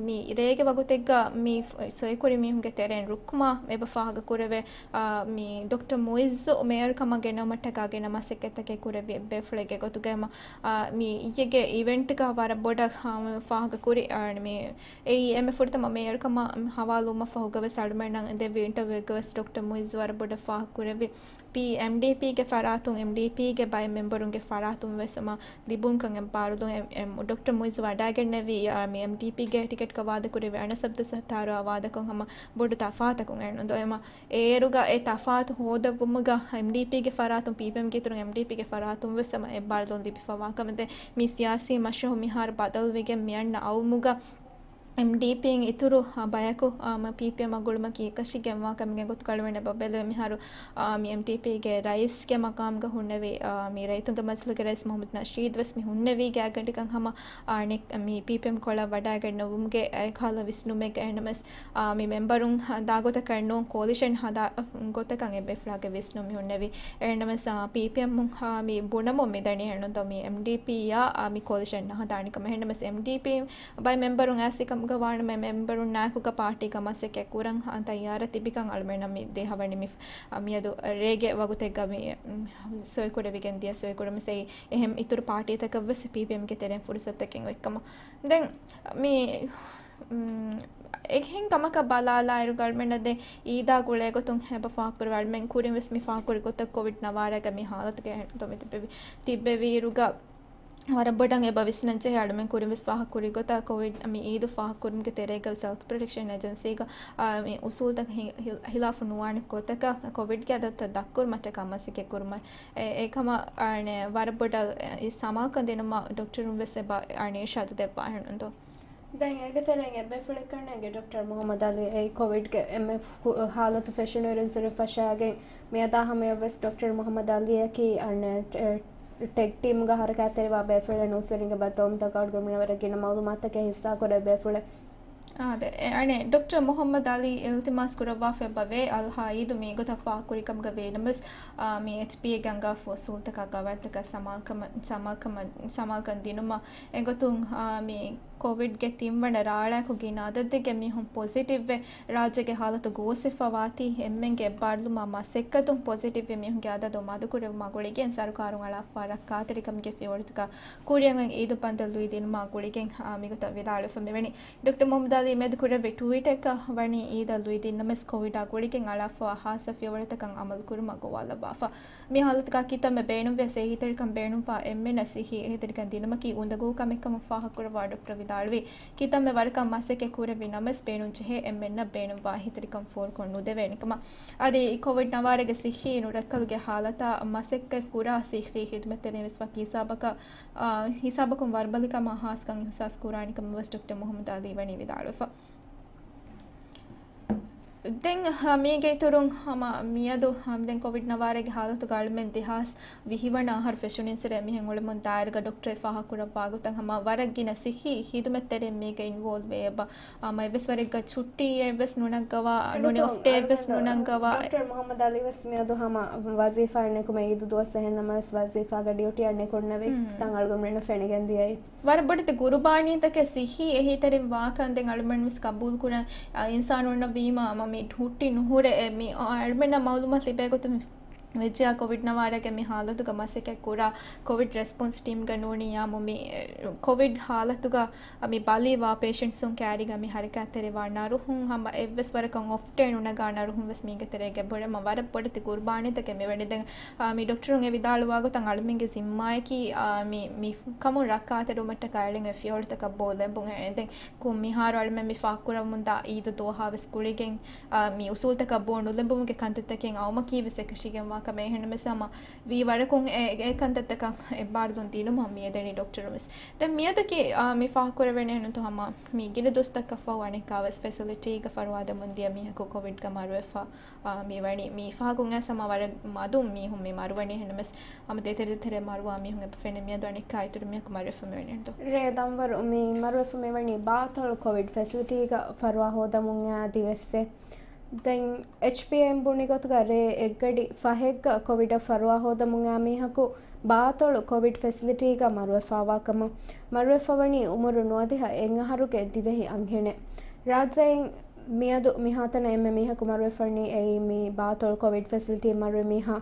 މި ރޭގެ ވަގުތެއްގަ މި ފް-، ސޮއިކުރި މީހުންގެ ތެރެއިން ރުއްކުމާ އެބަ ފާހަގަކުރެވޭ، އާ، މި ޑޮކްޓަރ މުއިއްޒު މޭޔަރުކަމަށް ގެނައުމަށްޓަކާ ގިނަ މަސައްކަތްތަކެއް ކުރެއްވި އެއްބޭފުޅެއްގެ ގޮތުގައި މަ-، އާ، މި އިއްޔެގެ އިވެންޓްގަ ވަރަށް ބޮޑަށް، އާ، ފާހަގަކުރި، އާ، މި އެއީ އެންމެ ފުރަތަމަ މޭޔަރުކަމަށް ހަވާލުވުމަށް ފަހުގަ ވެސް އަޅުމެންނަށް ދެއްވި އިންޓަވިއުގަ ވެސް ޑޮކްޓަރ މުއިއްޒު ވަރަށް ބޮޑަށް ފާހަގަކުރެއްވި. ޕީ އެމްޑީޕީގެ ފަރާތުން، އެމްޑީޕީގެ ބައެއް މެމްބަރުންގެ ފަރާތުން ވެސް މަ ލިބުންކަން އެބަ ބާރުދުން އެ-، އެ-، ޑޮކްޓަރ މުއިއްޒު ވަޑައިގެންނެވި، އާ، މި އެމްޑީޕީގެ ޓިކެޓްގަ ވާދަކުރެއްވި އަނަސް އަބްދުއް ސައްތާރުއާ ވާދަކޮށް ހަމަ ބޮޑު ތަފާތަކުން އެން ދޯ އެމަ އޭރުގަ އެ ތަފާތު ހޯދައްވުމުގަ އެމްޑީޕީގެ ފަރާތުން ޕީޕީއެމްގެ އިތުރުން އެމްޑީޕީގެ ފަރާތުން ވެސް ހަމަ އެއްބާރުލުން ލިބިފަވާ ކަމެއް ދެ މި ސިޔާސީ މަޝްރަހު މިހާރު ބަދަލުވެގެން މި އަންނަ އައުމުގަ އެމްޑީޕީން އިތުރު، އަ، ބަޔަކު، އާ، މަ ޕީޕީއެމް އަށް ގުޅުމަކީ އެކަށީގެންވާ ކަމެއްގެ ގޮތުގަ އަޅުގަނޑު އެބަ ބެލެވޭ މިހާރު، އާ، މި އެމްޑީޕީގެ ރައީސްގެ މަގާމުގަ ހުންނެވި، އާ، މި ރައްޔިތުންގެ މަޖިލީހުގެ ރައީސް މުހައްމަދު ނަޝީދު ވެސް މި ހުންނެވީ ގާތްގަނޑަކަށް ހަމަ، އާ، ނެ-، މި ޕީޕީއެމް ކޮޅަށް ވަޑައިގަންނަވުމުގެ އެކަހަލަ ވިސްނުމެއްގަ އެންނަމަސް، އާ، މި މެމްބަރުން ދާ ގޮތަކަށް ނޫން ކޯލިޝަން ހަދާ ގޮތަކަށް އެބޭފުޅާގެ ވިސްނުން މި ހުންނެވި. އެންނަމަސް، އާ، ޕީޕީއެމް، އާ، މި ބުނަމުން މިދަނީ އެންނުންތޯ މި އެމްޑީޕީއާ، އާ، މި ކޯލިޝަން ނަހަދާނެ ކަމަށް. އެންނަމަސް އެމްޑީޕީ ބައެއް މެމްބަރުން އައިސް ކަމް ގަ ވާނަމަ މެމްބަރުންނާއެކުގަ ޕާޓީގަ މަސައްކަތް ކުރަން ތައްޔާރަށް ތިބިކަން އަޅުމެންނަށް މި ދޭހަވަނީ މި، މިއަދު ރޭގެ ވަގުތެއްގަ މި، މް، ސޮއިކުރެވިގެން ދިޔަ ސޮއިކުރުމެސް އެއީ އެހެން އިތުރު ޕާޓީތަކަށްވެސް ޕީޕީއެމްގެ ތެރެއިން ފުރުސަތުތަކެއް އޮތްކަމަށް. ދެން މި، މް، އެހެން ކަމަކަށް ބަލާލާއިރު އަޅުމެންނަށް ދެން އީދާ ގުޅޭގޮތުން އެބަ ފާހަގަކުރި އަޅުމެން ކުރިންވެސް މި ފާހަގަކުރި ގޮތަށް ކޮވިޑް ނަވާރަގަ މި ހާލަތުގެ ތިއްބެވި، ތިއްބެވިއިރުގަ ވަރަށް ބޮޑަށް އެބަ ވިސްނަން ޖެހޭ އަޅުމެން ކުރިންވެސް ފާހަގަކުރި ގޮތަށް ކޮވިޑް މި އީދު ފާހަގަކުރުމުގެ ތެރޭގަ ސެލްފް ޕްރޮޓެކްޝަން އެޖެންސީގަ، އާ، މި އުސޫލުތަކަށް ހި-، ހި-، ހިލާފު ނުވާނެ ގޮތަކަށް ކޮވިޑްގެ އަދަދުތައް ދަށްކުރުމަށްޓަކާ މަސައްކަތް ކުރުމަށް އެ-، އެކަމަށް އަނެއް ވަރަށް ބޮޑަށް އެ، ސަމާލުކަން ދިނުމަށް ޑޮކްޓަރުން ވެސް އެބަ އަނެއް އިރުޝާދު ދެއްވާހެން ދޯ. ދެން އޭގެ ތެރެއިން އެއްބޭފުޅެއްކަންނޭނގެ ޑޮކްޓަރ މުހައްމަދު އަލީ އެއީ ކޮވިޑްގެ އެންމެ ހާލަތު ފެށުނުއިރުން ސުރެ ފަށާގެން މިއަދާ ހަމަޔަށްވެސް ޑޮކްޓަރ މުހައްމަދު އަލީއަކީ އަނެއް ޓެ-، ޓެކް ޓީމްގަ ހަރަކާތްތެރިވާ ބޭފުޅެއް ނޫސްވެރިންގެ ބައްދަލުވުމުތަކާ އަޅުގަނޑުމެންނަށް ވަރަށް ގިނަ މައުލޫމާތުތަކެއް ހިއްސާކުރޭ ބޭފުޅެއް. އާދެ، އެ، އަނެއް ޑޮކްޓަރ މުހައްމަދު އަލީ އިލްތިމާސް ކުރައްވާފަ އެބަ ވޭ، އަލްހާ އީދު މި ގޮތަށް ފާހަގަކުރި ކަމުގަ ވީނަމަވެސް، އާ، މި އެޗްޕީއޭގެ އަންގާފަ އުސޫލުތަކާ ގަވާއިދުތަކާ ސަމާލުކަމަށް، ސަމާލުކަމަށް، ސަމާލުކަން ދިނުމަށް އެގޮތުން، އާ، މި ކޮވިޑްގެ ތިންވަނަ ރާޅާއެކު ގިނަ އަދަދެއްގެ މީހުން ޕޮޒިޓިވްވެ، ރާއްޖޭގެ ހާލަތު ގޯސްވެފަ ވާތީ، އެންމެންގެ އެއްބާރުލުމާ މަސައްކަތުން ޕޮޒިޓިވްވި މީހުންގެ އަދަދު މަދުކުރެވުމާ ގުޅިގެން ސަރުކާރުން އަޅާފަ ރައްކާތެރިކަމުގެ ފިޔަވަޅުތަކާ ކުރިއަށް އޮތް އީދު ޕަންތަލް ލުއިދިނުމާ ގުޅިގެން، އާ، މިގޮތަށް ވިދާޅުވެފަ މިވަނީ. ޑޮކްޓަރ މުހައްމަދު އަލީ މިއަދު ކުރެއްވި ޓްވީޓެއްގަ ވަނީ އީދަށް ލުއިދިންނަމަވެސް ކޮވިޑާ ގުޅިގެން އަޅާފައިވާ ހާއްސަ ފިޔަވަޅުތަކަށް އަމަލުކުރުމަށް ގޮވާލައްވާފަ. މި ހާލަތުގަ ކިތަންމެ ބޭނުންވިޔަސް އެހީތެރިކަން ބޭނުންވާ އެންމެންނަށް ސިއްހީ އެހީތެރިކަން ދިނުމަކީ އުނދަގޫ ކަމެއްކަމަށް ފާހަގަކުރައްވާ ޑޮކްޓަރ ވިދާޅުވީ، ކިތަންމެ ވަރަކަށް މަސައްކަތް ކުރެއްވި ނަމަވެސް ބޭނުންޖެހޭ އެންމެންނަށް ބޭނުންވާ އެހީތެރިކަން ފޯރުކޮށް ނުދެވޭނެ ކަމަށް. އަދި ކޮވިޑް ނަވާރަގެ ސިއްހީ ނުރައްކަލުގެ ހާލަތާ މަސައްކަތް ކުރާ ސިއްހީ ހިދުމަތްތެރިން ވެސް ވަކި ހިސާބަކަށް، އާ، ހިސާބަކުން ވަރުބަލިކަމާ ހާސްކަން އިހުސާސް ކުރާނެ ކަމަށް ވެސް ޑޮކްޓަރ މުހައްމަދު އަލީ ވަނީ ވިދާޅުވެފަ. ދެން، ހަ، މީގެ އިތުރުން ހަމަ މިއަދު، ހަ، ދެން ކޮވިޑް ނަވާރަގެ ހާލަތުގަ އަޅުމެން ދެހާސް ވިހި ވަނަ އަހަރު ފެށުނިން ސިރެ މިހެން އުޅެމުން ދާއިރުގަ ޑޮކްޓަރ ފާހަގަކުރައްވާ ގޮތަށް ހަމަ ވަރަށް ގިނަ ސިއްހީ ހިދުމަތްތެރިން މީގަ އިންވޯލްވް ވޭ އެބަ، ހަމަ އެއްވެސް ވަރެއްގަ ޗުއްޓީއެއް ވެސް ނުނަންގަވާ، ނޫނީ އޮފް ޑޭ ވެސް ނުނަންގަވާ. ޑޮކްޓަރ މުހައްމަދު އަލީ ވެސް މިއަދު ހަމަ ވަޒީފާއެއް ނެތް ކަމަށް އީދު ދުވަސް އެހެން ނަމަވެސް ވަޒީފާގަ ޑިއުޓީއެއް ނެތް ކަމަށް ވެސް ހުންނަ ވި ތަން އަޅުގަނޑުމެންނަށް ފެނިގެން ދިޔައީ. ވަރަށް ބޮޑެތި ގުރުބާނީތަކެއް ސިއްހީ އެހީތެރިން ވާކަން ދެން އަޅުމެން ވެސް ގަބޫލު ކުރަން، އާ، އިންސާނުންނަށް ވީމާ، މަ މި ހުއްޓި ނުހުރެ، އެ، މި، އާ، އަޅުމެންނަށް މައުލޫމާތު ލިބޭ ގޮތުން ވެއްޖެޔާ ކޮވިޑް ނަވާރަގެ މި ހާލަތުގަ މަސައްކަތް ކުރާ ކޮވިޑް ރެސްޕޮންސް ޓީމްގަ ނޫނީ އާއްމު މި، އެ، ކޮވިޑް ހާލަތުގަ މި ބަލިވާ ޕޭޝަންޓްސުން ކައިރީގަ މި ހަރަކާތްތެރިވާ ނަރުހުން ހަމަ އެއްވެސް ވަރަކަށް އޮފް ޑޭ ނުނަގާ ނަރުހުން ވެސް މީގެ ތެރޭގަ ބުނެމަ ވަރަށް ބޮޑެތި ގުރުބާނީތަކެއް މިވަނީ. ދެން، އާ، މި ޑޮކްޓަރުން އެ ވިދާޅުވާ ގޮތަށް އަޅުމެންގެ ޒިންމާއަކީ، އާ، މި، މި ކަމުން ރައްކާތެރިވުމަށްޓަކާ އެޅެން އޮތް ފިޔަވަޅުތަކަށް ބޯލަނބުން އެ. ދެން ކުން މިހާރު އަޅުމެން މި ފާހަގަކުރަމުންދާ އީދު ދުވަހާ ވެސް ގުޅިގެން، އާ، މި އުސޫލުތަކަށް ބޯ ނުލެނބުމުގެ ކަންތައްތަކެއް އައުމަކީ ވެސް އެކަށީގެންވާ ކަމެއް. އެހެންނަމަވެސް ހަމަ ވީ ވަރަކުން އެ، އެ ކަންތައްތަކަށް އެއްބާރުލުން ދިނުމަށް މި އެދެނީ ޑޮކްޓަރުން ވެސް. ދެން މިއަދަކީ، އާ، މި ފާހަގަކުރެވޭނެ ހެންނުތޯ ހަމަ މި ގިނަ ދުވަސްތަކަށްފަހު އަނެއްކާވެސް ފެސިލިޓީގަ ފަރުވާދެމުން ދިޔަ މީހަކު ކޮވިޑްގަ މަރުވެފަ، އާ، މިވަނީ. މި ފަހަކުން އައިސް ހަމަ ވަރަށް މަދުން މީހުން މި މަރުވަނީ. އެހެންނަމަވެސް ހަމަ ދޭތެރެ ދޭތެރެ މަރުވާ މީހުން އެބަ ފެނޭ. މިއަދު އަނެއްކާ އިތުރު މީހަކު މަރުވެފަ މިވަނީ ހެންނުތޯ. ރޭ ދަންވަރު މި މަރުވެފަ މިވަނީ ބާތޮޅު ކޮވިޑް ފެސިލިޓީގަ ފަރުވާ ހޯދަމުން އައި ދިވެއްސެއް. ދެން އެޗްޕީއޭއިން ބުނި ގޮތުގަ ރޭ އެއްގަޑި ފަހެއްގަ ކޮވިޑަށް ފަރުވާ ހޯދަމުން އައި މީހަކު ބާތޮޅު ކޮވިޑް ފެސިލިޓީގަ މަރުވެފަވާ ކަމަށް. މަރުވެފަވަނީ އުމުރު ނުވަދިހަ އެއް އަހަރުގެ ދިވެހި އަންހެނެއް. ރާއްޖެއިން މިއަދު މިހާތަނަށް އެންމެ މީހަކު މަރުވެފަވަނީ އެއީ މި ބާތޮޅު ކޮވިޑް ފެސިލިޓީ މަރުވި މީހާ.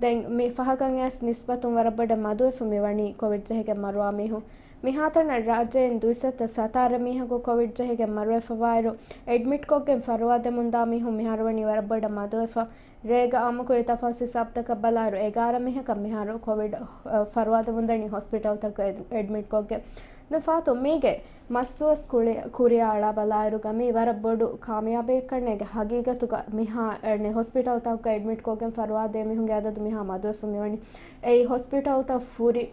ދެން މި ފަހަކަށް އައިސް ނިސްބަތުން ވަރަށް ބޮޑަށް މަދުވެފަ މިވަނީ ކޮވިޑް ޖެހިގެން މަރުވާ މީހުން. މިހާތަނަށް ރާއްޖެއިން ދުއިސައްތަ ސަތާރަ މީހަކު ކޮވިޑް ޖެހިގެން މަރުވެފަވާއިރު، އެޑްމިޓްކޮށްގެން ފަރުވާދެމުންދާ މީހުން މިހާރު ވަނީ ވަރަށް ބޮޑަށް މަދުވެފަ. ރޭގަ އާއްމުކުރި ތަފާސް ހިސާބުތަކަށް ބަލާއިރު، އެގާރަ މީހަކަށް މިހާރު ކޮވިޑް، އަ، ފަރުވާދެމުންދަނީ ހޮސްޕިޓަލްތަކުގައި އެޑްމިޓްކޮށްގެން. ދެން ފާތު މީގެ މަސްދުވަސް ކުރި-، ކުރިއަށް އަޅާ ބަލާއިރުގަ މީ ވަރަށް ބޮޑު ކާމިޔާބެއްކަންނޭގެ ހަގީގަތުގަ މިހާ އެ، ހޮސްޕިޓަލްތަކުގަ އެޑްމިޓްކޮށްގެން ފަރުވާދޭ މީހުންގެ އަދަދު މިހާ މަދުވެފަ މިވަނީ. އެއީ ހޮސްޕިޓަލްތައް ފުރި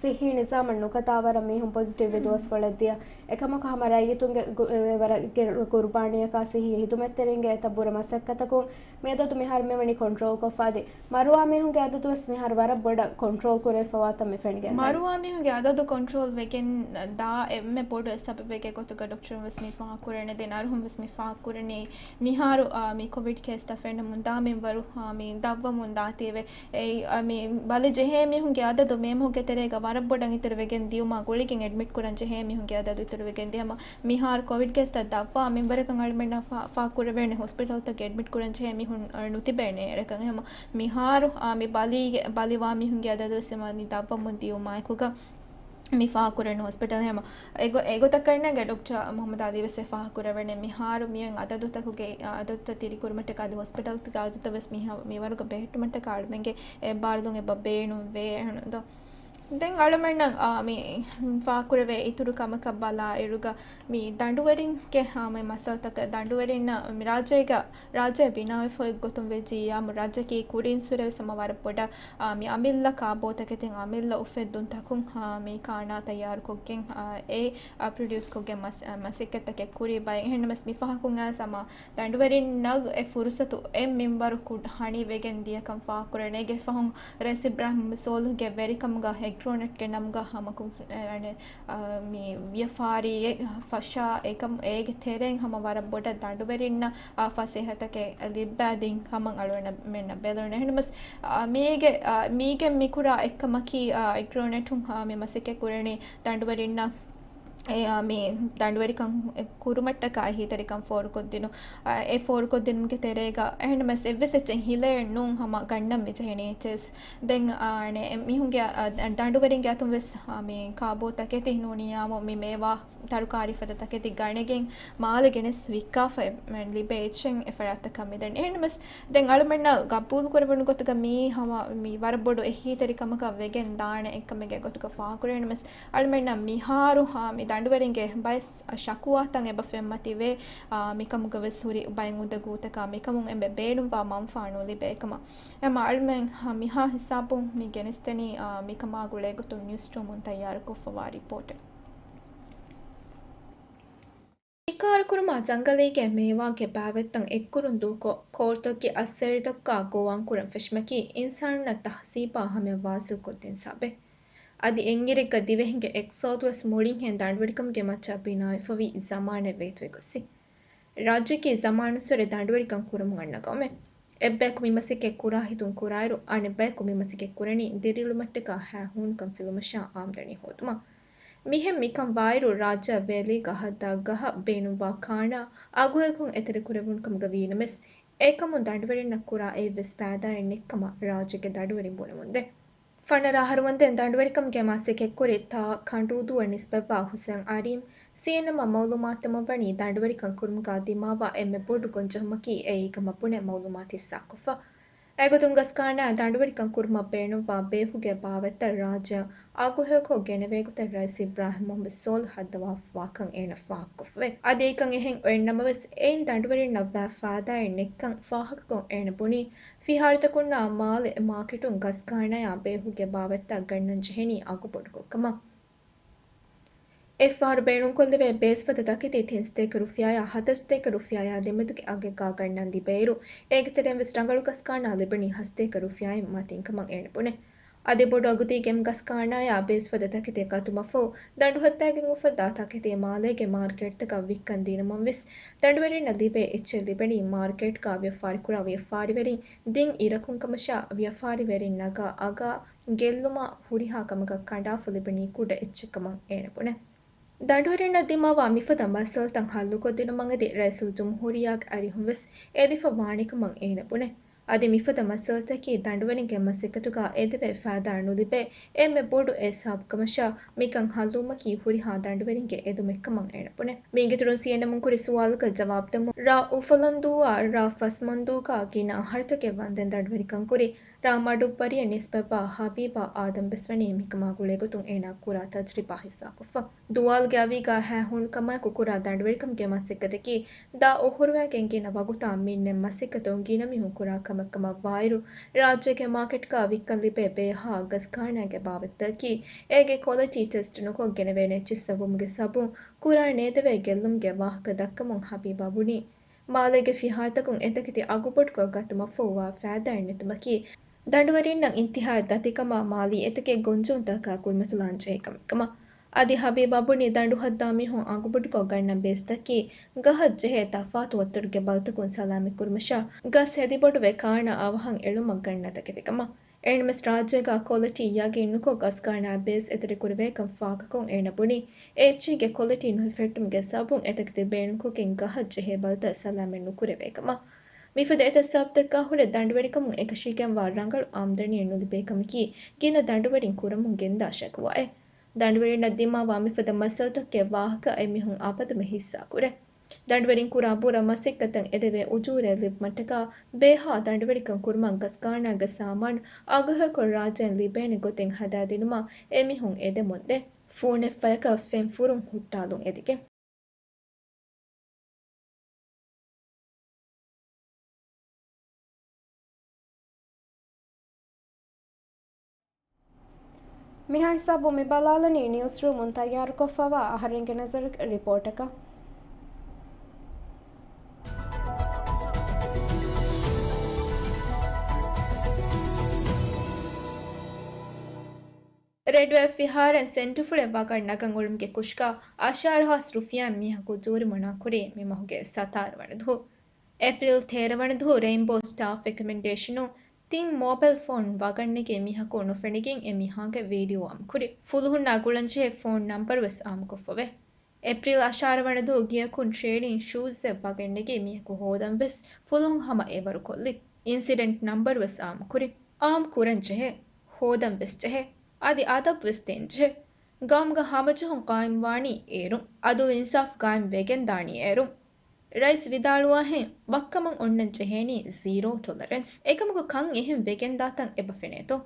ސިއްހީ ނިޒާމަށް ނުކަތާ ވަރަށް މީހުން ޕޮޒިޓިވް ވި ދުވަސްކޮޅެއް ދިޔަ. އެކަމަކު ހަމަ ރައްޔިތުންގެ ގު-، އެ، ވަރަށް ގެ-، ގުރުބާނީއަކާ ސިއްހީ ހިދުމަތްތެރިންގެ އެތައް ބުރަ މަސައްކަތަކުން މިއަދަދު މިހާރު މިވަނީ ކޮންޓްރޯލް ކޮށްފަ އަދި މަރުވާ މީހުންގެ އަދަދުވެސް މިހާރު ވަރަށް ބޮޑަށް ކޮންޓްރޯލް ކުރެވިފަވާތަން މި ފެނިގެން. މަރުވާ މީހުންގެ އަދަދު ކޮންޓްރޯލް ވެގެން ދާ އެންމެ ބޮޑު ސަބަބެއްގެ ގޮތުގަ ޑޮކްޓަރުން ވެސް މި ފާހަގަކުރަނީ. ދެން އަރުހުން ވެސް މި ފާހަގަކުރަނީ މިހާރު، އާ، މި ކޮވިޑް ކޭސްތައް ފެންނަމުންދާ މިންވަރު، އާ، މި ދަށްވަމުން ދާތީވެ. އެއީ، އާ، މި ބަލި ޖެހޭ މީހުންގެ އަދަދު މޭމަހުގެ ތެރޭގަ ވަރަށް ބޮޑަށް އިތުރުވެގެން ދިޔުމާ ގުޅިގެން އެޑްމިޓް ކުރަން ޖެހޭ މީހުންގެ އަދަދު އިތުރުވެގެން ދިޔަމަ، މިހާރު ކޮވިޑް ކޭސްތައް ދަށްވާ މިންވަރަކަށް އަޅުމެންނަށް ފާ-، ފާހަގަކުރެވޭނެ ހޮސްޕިޓަލްތަކަށް އެޑްމިޓް ކުރަން ޖެހޭ މީހުން، އަ، ނުތިބޭނެ އެރަކަށް. އެހެމަ މިހާރު، އާ، މި ބަލީގެ-، ބަލިވާ މީހުންގެ އަދަދު ވެސް މި ދަށްވަމުން ދިޔުމާއެކުގަ މި ފާހަގަކުރެވޭނެ ހޮސްޕިޓަލް. އެހެމަ އެގޮ-، އެގޮތަކަށް ނޭނގެ ޑޮކްޓަރ މުހައްމަދު އަލީ ވެސް އެ ފާހަގަކުރެވޭނެ މިހާރު މިއޮތް އަދަދުތަކުގެ، އަ، އަދަދުތައް ތިރިކުރުމަށްޓަކާ އަދި ހޮސްޕިޓަލްތަކުގެ އަދަދުތައް ވެސް މިހާ-، މިވަރުގަ ބެހެއްޓުމަށްޓަކާ އަޅުމެންގެ އެއްބާރުލުން އެބަ ބޭނުންވޭ އެހެން ދޯ. ދެން އަޅުމެންނަށް، އާ، މި ފާކުރެވޭ އިތުރު ކަމަކަށް ބަލާ އިރުގަ، މި ދަނޑުވެރިންގެ، އާ، މި މައްސަލަތަކަށް ދަނޑުވެރިންނަށް މި ރާއްޖޭގަ، ރާއްޖެ ބިނާވެފަ އޮތް ގޮތުން ވެއްޖިއްޔާ، މު ރާއްޖެކީ ކުރިން ސުރެވެސް ހަމަ ވަރަށް ބޮޑަށް، އާ، މި އަމިއްލަ ކާބޯތަކެތިން އަމިއްލަ އުފެއްދުންތަކުން، އާ، މި ކާނާ ތައްޔާރުކޮށްގެން، އާ، އެ، އާ، ޕްރޮޑިއުސްކޮށްގެން މަސް-، އާ، މަސައްކަތްތަކެއް ކުރި ބައެއް. އެހެންނަމަސް މި ފަހަކުން އައިސް ހަމަ ދަނޑުވެރިންނަށް އެ ފުރުސަތު އެއް މިންވަރު ކުޑަ ހަނިވެގެން ދިޔަކަން ފާހަގަކުރެވޭނެ. އޭގެ ފަހުން ރައީސް އިބްރާހިމް ސޯލިހުގެ ވެރިކަމުގަ އެގްރޯނެޓްގެ ނަމުގަ ހަމަކުން، އެ، އަނެ، އާ، މި ވިޔަފާރިއެއް ފަށާ އެކަމް އޭގެ ތެރެއިން ހަމަ ވަރަށް ބޮޑަށް ދަނޑުވެރިންނަށް، އާ، ފަސޭހަތަކެއް ލިއްބާދިން ހަމަ އަޅުގަނޑުމެންނަށް ބެލުން. އެހެންނަމަސް، އާ، މީގެ، އާ، މީގެ މިކުރާ އެއްކަމަކީ، އާ، އެގްރޯނެޓުން، އާ، މި މަސައްކަތް ކުރަނީ ދަނޑުވެރިންނަށް އެ، އާ، މި ދަނޑުވެރިކަން ކުރުމަށްޓަކާ އެހީތެރިކަން ފޯރުކޮށްދިނު-، އާ، އެ ފޯރުކޮށްދިނުމުގެ ތެރޭގަ އެހެންނަމަސް އެއްވެސް އެއްޗެއް ހިލޭއް ނޫން ހަމަ ގަންނަން މިޖެހެނީ އެއްޗެސް. ދެން، އާ، އަނެއް މީހުންގެ، އާ، ދަނޑުވެރިންގެ އަތުން ވެސް، އާ، މި ކާބޯ ތަކެތި ނޫނިއްޔާމު މި މޭވާ ތަރުކާރީ ފަދަ ތަކެތި ގަނެގެން މާލެ ގެނެސް ވިއްކާފަ އެ-، ލިބޭ އެއްޗެއް އެ ފަރާތްތަކަށް މިދަނީ. އެހެންނަމަސް ދެން އަޅުމެންނަށް ގަބޫލު ކުރެވުނު ގޮތުގަ މީ ހަމަ މި ވަރަށް ބޮޑު އެހީތެރިކަމަކަށް ވެގެން ދާނެ އެއްކަމެއްގެ ގޮތުގަ ފާހަގަކުރެވެނަމަސް އަޅުމެންނަށް މިހާރު، އާ، މި ދަނޑުވެރިންގެ ބައެއް ޝަކުވާތައް އެބަ ފެންމަތިވޭ، އާ، މިކަމުގަ ވެސް ހުރި ބައެއް އުނދަގޫތަކާ މިކަމުން އެނބެ ބޭނުންވާ މަންފާ ނުލިބޭ ކަމަށް. އެމަ އަޅުމެން، އާ، މިހާ ހިސާބުން މި ގެނެސްދެނީ، އާ، މިކަމާ ގުޅޭގޮތުން ނިއުސްރޫމުން ތައްޔާރުކޮށްފަވާ ރިޕޯޓެއް. ޝިކާރުކުރުމާ ޖަންގަލީގެ މޭވާގެ ބާވަތްތައް އެއްކުރުން ދޫކޮށް، ކޯރްތަކުގެ އައްސޭރިތަކުގަ ގޮވާން ކުރަން ފެށުމަކީ އިންސާނުންނަށް ތަހްޒީބާ ހަމަޔަށް ވާސިލްކޮށްދޭން ހިސާބެއް. އަދި އެއްއިރެއްގަ ދިވެހިންގެ އިޤްތިޞާދުވެސް މުޅިންހެން ދަނޑުވެރިކަމުގެ މައްޗަށް ބިނާވެފަވި ޒަމާނެއް ވޭތުވެގޮއްސި. ރާއްޖެއަކީ ޒަމާނުއްސުރެ ދަނޑުވެރިކަން ކުރަމުން އަންނަ ގައުމެއް. އެއްބަޔަކު މި މަސައްކަތް ކުރާ ހިތުން ކުރާއިރު، އަނެއްބަޔަކު މި މަސައްކަތް ކުރަނީ ދިރިއުޅުމަށްޓަކާ ހައިހޫނުކަން ފިލުމަށާ އާމްދަނީ ހޯދުމަށް. މިހެން މިކަން ވާއިރު، ރާއްޖެއަށް ވޭލީގަ ހައްދާ ގަހަށް ބޭނުންވާ ކާނާ އަގުހެޔޮކޮށް އެތެރެކުރެވުނު ކަމުގަ ވީނަމަވެސް، އެކަމުން ދަނޑުވެރިންނަށް ކުރާ އެއްވެސް ފައިދާއެއް ނެތްކަމަށް ރާއްޖޭގެ ދަނޑުވެރިން ބުނެވުންދޭ. ފަނަރަ އަހަރު ވަންދެން ދަނޑުވެރިކަމުގެ މަސައްކަތްކުރި ތާ ކަނޑޫދޫއަށް ނިސްބަތްވާ ހުސެން އަރީމް ސީއެންއެމްއަށް މައުލޫމާތުދެއްވަނީ ދަނޑުވެރިކަން ކުރުމުގަ ދިމާވާ އެންމެ ބޮޑު ގޮންޖެހުމަކީ އެއީ ކަމަށް ބުނެ މައުލޫމާތު ހިއްސާކޮށްފަ. އެގޮތުން ގަސްކާނާއަށް ދަނޑުވެރިކަން ކުރުމަށް ބޭނުންވާ ބޭހުގެ ބާވަތްތައް ރާއްޖެއަށް އަގުހެޔޮކޮށް ގެނެވޭގޮތަށް ރައީސް އިބްރާހިމް މުހައްމަދު ސޯލިހް ހައްދަވާފަވާކަން އޭނަ ފާހަގަކޮށްފަވޭ. އަދި އެކަން އެހެން އޮތްނަމަވެސް، އެއިން ދަނޑުވެރިންނަށް ވާ ފައިދާއެއް ނެތްކަން ފާހަގަކޮށް އޭނަ ބުނީ، ފިހާރަތަކުންނާ މާލެ މާކެޓުން ގަސްކާނާޔާ ބޭހުގެ ބާވަތްތައް ގަންނަން ޖެހެނީ އަގުބޮޑުކޮށްކަމަށް. އެއްފަހަރު ބޭނުންކޮށްލެވޭ ބޭސްފަދަ ތަކެތި ތިންސަތޭކަ ރުފިޔާޔާ ހަތަރުސަތޭކަ ރުފިޔާޔާ ދެމެދުގެ އަގެއްގާ ގަންނަން ލިބޭއިރު، އޭގެތެރެއިން ވެސް ރަނގަޅު ގަސްކާނާ ލިބެނީ ހަސަތޭކަ ރުފިޔާއިން މަތިން ކަމަށް އޭނަ ބުނޭ. އަދި ބޮޑު އަގުދީގެ ގަސްކާނާޔާ ބޭސްފަދަ ތަކެތި ގަތުމަށްފަހު، ދަނޑުހައްދާގެން އުފައްދާ ތަކެތި މާލޭގެ މާރކެޓްތަކަށް ވިއްކަން ދިނުމުން ވެސް، ދަނޑުވެރިންނަށް ލިބޭ އެއްޗެއް ލިބެނީ މާރކެޓްގާ ވިޔަފާރިކުރާ ވިޔަފާރިވެރިން ދިން އިރަކުން ކަމަށާ، ވިޔަފާރިވެރިން ނަގާ އަގާ ގެއްލުމާ ހުރިހާ ކަމަކަށް ކަނޑާފަ ލިބެނީ ކުޑަ އެއްޗެއް ކަމަށް އޭނަ ބުނޭ. ދަނޑުވެރިންނަށް ދިމާވާ މިފަދަ މައްސަލަތައް ހައްލުކޮށްދިނުމަށް އެދި ރައީސުލްޖުމްހޫރިއްޔާގެ އަރިހުން ވެސް އެދިފަ ވާނެ ކަމަށް އޭނަ ބުނޭ. އަދި މިފަދަ މައްސަލަތަކީ ދަނޑުވެރިންގެ މަސައްކަތުގާ އެދެވޭ ފައިދާ ނުލިބޭ އެންމެ ބޮޑު އެއް ސަބަބު ކަމަށާ، މިކަން ހައްލުވުމަކީ ހުރިހާ ދަނޑުވެރިންގެ އެދުމެއް ކަމަށް އޭނަ ބުނޭ. މީގެއިތުރުން ސީއެންއެމުން ކުރި ސުވާލަކަށް ޖަވާބު ދެމުން، ރ. އުފަލަންދޫއާ ރ. ފަސްމަންދޫގާ ގިނަ އަހަރުތަކެއް ވަންދެން ދަނޑުވެރިކަން ކުރި ރ. މަޑުއްބަރިއަށް ނިސްބަތްވާ ހަބީބާ އާދަމް ވެސް ވަނީ މިކަމާ ގުޅޭގޮތުން އޭނާ ކުރާ ތަޖުރިބާ ހިއްސާކޮށްފަ. ދުވާލުގެ އަވީގާ ހައިހޫނުކަމާއެކު ކުރާ ދަނޑުވެރިކަމުގެ މަސައްކަތަކީ، ދާ އޮހޮރުވާގެން ގިނަ ވަގުތާ މިންނެ މަސައްކަތު ގިނަ މީހުން ކުރާ ކަމެއް ކަމަށް ވާއިރު، ރާއްޖޭގެ މާކެޓްގާ ވިއްކަން ލިބޭ ބޭހާ ގަސްކާނާގެ ބާވަތްތަކީ، އޭގެ ކޮލެޓީ ޓެސްޓް ނުކޮށް ގެނެވޭނެ އެއްޗިއްސަށް ވުމުގެ ސަބަބުން، ކުރާން ނޭދެވޭ ގެއްލުމުގެ ވާހަކަ ދައްކަމުން ހަބީބާ ބުނީ، މާލޭގެ ފިހާރަތަކުން އެތަކެތި އަގުބޮޑުކޮށް ގަތުމަށްފަހު ވާ ފައިދާއެއް ނެތުމަކީ، ދަނޑުވެރިންނަށް އިންތިހާއަށް ދަތިކަމާ މާލީ އެތަކެއް ގޮންޖެހުންތަކާ ކުރިމަތިލާން ޖެހޭ ކަމެއް ކަމަށް. އަދި ހަބީބާ ބުނީ ދަނޑުހައްދާ މީހުން އަގުބޮޑުކޮށް ގަންނަ ބޭސްތަކީ، ގަހަށް ޖެހޭ ތަފާތު ވައްތަރުގެ ބަލުތަކުން ސަލާމަތް ކުރުމަށާ، ގަސް ހެދިބޮޑުވެ ކާނާ އަވަހަށް އެޅުމަށް ގަންނަ ތަކެތި ކަމަށް. އެންއެމްއެސް ރާއްޖޭގަ ކޮލިޓީ ޔަގީންނުކޮށް ގަސްގާނާ ބޭސް އެތެރެކުރެވޭކަން ފާހަގަކޮށް އޭނަ ބުނީ، އެ އެޗްއީގެ ކޮލިޓީ ނުހިފެއްޓުމުގެ ސަބަބުން އެތަކެތި ބޭނުންކޮށްގެން ގަހަށް ޖެހޭ ބަލިތައް ސަލާމަތް ނުކުރެވޭކަމަށް. މިފަދަ އެތައް ސަބަބުތަކާ ހުރެ ދަނޑުވެރިކަމުން އެކަށީގެންވާ ރަނގަޅު އާމްދަނީއެއް ނުލިބޭކަމަކީ ގިނަ ދަނޑުވެރިން ކުރަމުން ގެންދާ ޝަކުވާއެއް. ދަނޑުވެރިންނަށް ދިމާވާ މިފަދަ މައްސަލަތަކުގެ ވާހަކަ އެމީހުން އަބަދުމެ ހިއްސާކުރޭ. ދަނޑުވެރިން ކުރާ ބުރަ މަސައްކަތަށް އެދެވޭ އުޖޫރައެއް ލިބުމަށްޓަކާ ބޭހާ ދަނޑުވެރިކަން ކުރުމަށް ގަސްގާނާގެ ސާމާނު އަގުހެޔޮކޮށް ރާއްޖޭން ލިބޭނެ ގޮތެއް ހަދާދިނުމަށް އެމީހުން އެދެމުންދޭ. ފޫނެއް ފަޔަކަށް ފެންފުރުން ހުއްޓާލުން އެދިގެން. މިހާ ހިސާބުން މި ބަލާލަނީ ނިއުސްރޫމުން ތައްޔާރުކޮށްފަވާ އަހަރެންގެ ނަޒަރުގެ ރިޕޯޓަކަށް. ރެޑްވެލް ފިހާރައިން ސެންޓުފުޅެއް ވަގަށް ނަގަން އުޅުމުގެ ކުށުގަ އަށާރަ ހާސް ރުފިޔާއިން މީހަކު ޖޫރި މަނާކުރީ މި މަހުގެ ސަތާރަ ވަނަ ދުހު. އޭޕްރީލް ތޭރަ ވަނަ ދުހު ރެއިންބޯ ސްޓާރ ރެކޮމެންޑޭޝަނުން ތިން މޯބައިލް ފޯން ވަގަށް ނެގި މީހަކު ނުފެނިގެން އެ މީހާގެ ވީޑިއޯ އާއްމުކުރި. ފުލުހުންނާ ގުޅަންޖެހޭ ފޯން ނަންބަރު ވެސް އާއްމުކޮށްފަވޭ. އޭޕްރީލް އަށާރަ ވަނަ ދުވަހު ގެޔަކުން ޓްރޭޑިން ޝޫޒްއެއް ވަގަށް ނެގި މީހަކު ހޯދަން ވެސް ފުލުހުން ހަމަ އެވަރުކޮށްލި. އިންސިޑެންޓް ނަންބަރު ވެސް އާއްމުކުރި. އާއްމު ކުރަން ޖެހޭ، ހޯދަން ވެސް ޖެހޭ، އަދި އަދަބު ވެސް ދޭން ޖެހޭ. ގައުމުގަ ހަމަޖެހުން ޤާއިމްވާނީ އޭރުން. އަދުލު އިންސާފް ޤާއިމް ވެގެންދާނީ އޭރުން. ރައީސް ވިދާޅުވާހެން ވައްކަމަށް އޮންނަން ޖެހޭނީ ޒީރޯ ޓޮލަރެންސް. އެކަމަކު ކަން އެހެން ވެގެންދާތަން އެބަ ފެނޭތޯ؟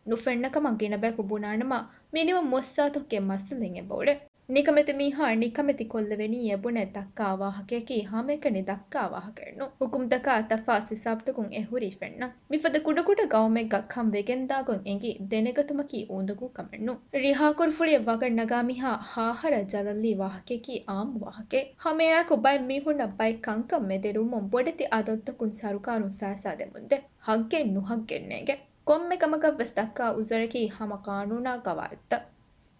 ނުފެންނަ ކަމަށް ގިނަ ބަޔަކު ބުނާނަމަ، މިނިވަން މުއައްސަސާތަކުގެ މައްސަލައެއް އެބައުޅޭ. ނިކަމެތި މީހާ ނިކަމެތި ކޮށްލެވެނީ އެބުނެ ދައްކާ ވާހަކަޔަކީ ހަމައެކަނި ދައްކާ ވާހަކައެއްނު. ހުކުމްތަކާ ތަފާސް ހިސާބުތަކުން އެ ހުރީ ފެންނަން. މިފަދަ ކުޑަކުޑަ ގައުމެއްގަ ކަން ވެގެންދާގޮތް އެނގި ދެނެގަތުމަކީ އުނދަގޫ ކަމެއްނު. ރިހާކުރުފުޅިއެއް ވަގަށް ނަގާ މީހާ ހާހަރަ ޖަލަށްލީ ވާހަކަޔަކީ އާއްމު ވާހަކައެއް. ހަމައެއާއެކު ބައެއް މީހުންނަށް ބައެއް ކަންކަން މެދެރުވުމުން ބޮޑެތި އަދަދުތަކުން ސަރުކާރުން ފައިސާ ދެމުންދޭ. ހައްގެއް ނުހައްގެއް ނޭނގެ. ކޮންމެ ކަމަކަށް ވެސް ދައްކާ އުޒުރަކީ ހަމަ ޤާނޫނާ ގަވާއިދުތައް.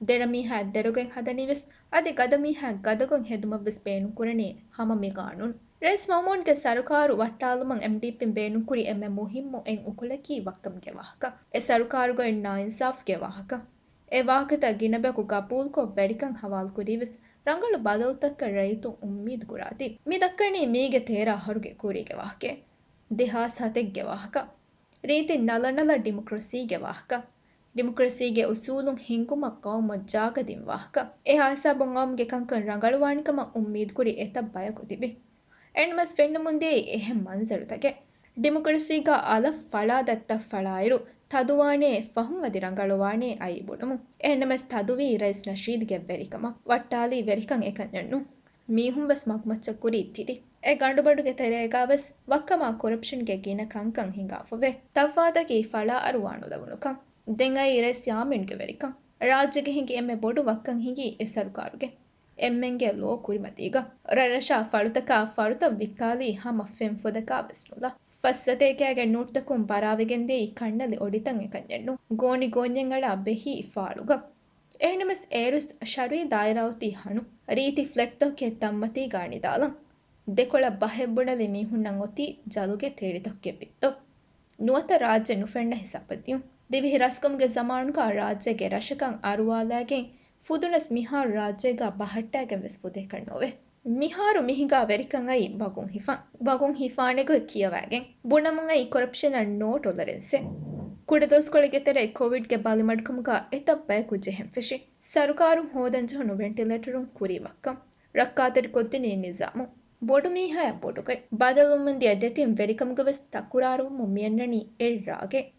ދެރަ މީހާ ދެރަގޮތް ހަދަނީ ވެސް، އަދި ގަދަ މީހާ ގަދަގޮތް ހެދުމަށް ވެސް ބޭނުންކުރަނީ ހަމަ މި ޤާނޫނު. ރައީސް މައުމޫންގެ ސަރުކާރު ވައްޓާލުމަށް އެމްޑީޕީން ބޭނުންކުރި އެންމެ މުހިއްމު އެއް އުކުޅަކީ ވައްކަމުގެ ވާހަކަ. އެ ސަރުކާރުގައި ނާއިންސާފުގެ ވާހަކަ. އެ ވާހަކަތައް ގިނަބަޔަކު ގަބޫލުކޮށް ވެރިކަން ހަވާލުކުރީ ވެސް ރަނގަޅު ބަދަލުތަކަށް ރައްޔިތުން އުއްމީދު ކުރާތީ. މި ދައްކަނީ މީގެ ތޭރަ އަހަރުގެ ކުރީގެ ވާހަކައެއް. ދެހާސް ހަތެއްގެ ވާހަކަ. ރީތި ނަލަނަލަ ޑިމޮކްރަސީގެ ވާހަކަ. ޑިމޮކްރަސީގެ އުސޫލުން ހިންގުމަށް ޤައުމަށް ޖާގަ ދިން ވާހަކަ. އެހާ ހިސާބުން ޤައުމުގެ ކަންކަން ރަނގަޅުވާނެ ކަމަށް އުއްމީދުކުރި އެތައް ބަޔަކު ތިބި. އެންމެސް ފެންނަމުންދިޔައީ އެހެން މަންޒަރުތަކެއް. ޑިމޮކްރަސީގަ އަލަށް ފަޅާ ދައްތަ ފަޅާއިރު، ތަދުވާނޭ ފަހުން އަދި ރަނގަޅުވާނޭ އައީ ބުނުމުން. އެހެންނަމެސް ތަދުވީ ރައީސް ނަޝީދުގެ ވެރިކަމަށް. ވައްޓާލީ ވެރިކަން އެކަންޏެއްނު. މީހުން ވެސް މަގުމައްޗަށް ކުރީ ތިރި. އެ ގަނޑުބަނޑުގެ ތެރޭގަ ވެސް ވައްކަމާ ކޮރަޕްޝަންގެ ގިނަ ކަންކަން ހިނގާފަވޭ. ތަފާތަކީ ފަޅާއަރުވާނުލެވުނުކަން. ދެން އައީ ރައީސް ޔާމީންގެ ވެރިކަން. ރާއްޖޭގެ ހިނގި އެންމެ ބޮޑު ވައްކަން ހިނގީ އެ ސަރުކާރުގެ. އެންމެންގެ ލޯ ކުރިމަތީގަ. ރަށްރަށާ ފަޅުތަކާ ފަޅުތައް ވިއްކާލީ ހަމަ ފެން ފޮދަކާ ވެސް ނުލާ. ފަސްސަތޭކައިގެ ނޫޓްތަކުން ބަރާވެގެންދިޔައީ ކަންނަލި އޮޑިތައް އެކަންޏެއްނު. ގޯނި ގޯންޏެއް އަޅާ ބެހީ ފާޅުގަ. އެހެންނަމަސް އޭރުވެސް ޝަރުއީ ދާއިރާ އޮތީ ހަނު. ރީތި ފްލެޓްތަކުގެ ތަންމަތީގަ ނިދާލަން. ދެކޮޅަށް ބަހެއް ބުނެލި މީހުންނަށް އޮތީ ޖަލުގެ ތޭރިތަކުގެ ބިއްތޯ. ނުވަތަ ރާއްޖެ ނުފެންނަ ހިސާބަށް ދިޔުން. ދިވެހި ރަސްކަމުގެ ޒަމާނުގަ ރާއްޖޭގެ ރަށަކަށް އަރުވާލައިގެން ފުދުނަސް މިހާރު ރާއްޖޭގަ ބަހައްޓައިގެން ވެސް ފުދޭކަށް ނޯވޭ. މިހާރު މިހިނގާ ވެރިކަން އައީ ވަގުން ހިފަން. ވަގުން ހިފާނެގޮތް ކިޔަވައިގެން. ބުނަމުން އައީ ކޮރަޕްޝަނަށް ނޯ ޓޮލަރެންސެއް. ކުޑަދުވަސްކޮޅެއްގެ ތެރޭ ކޮވިޑްގެ ބަލިމަޑުކަމުގަ އެތައް ބަޔަކު ޖެހެން ފެށި. ސަރުކާރުން ހޯދަން ޖެހުނު ވެންޓިލޭޓަރުން ކުރީ ވައްކަން. ރައްކާތެރިކޮށްދިނީ ނިޒާމު. ބޮޑު މީހާޔަށް ބޮޑުގޮތް. ބަދަލުވުމުންދިޔަ ދެތިން ވެރިކަމުގަ ވެސް ތަކުރާރުވުމުން މިއަންނަނީ އެއް ރާގެއް.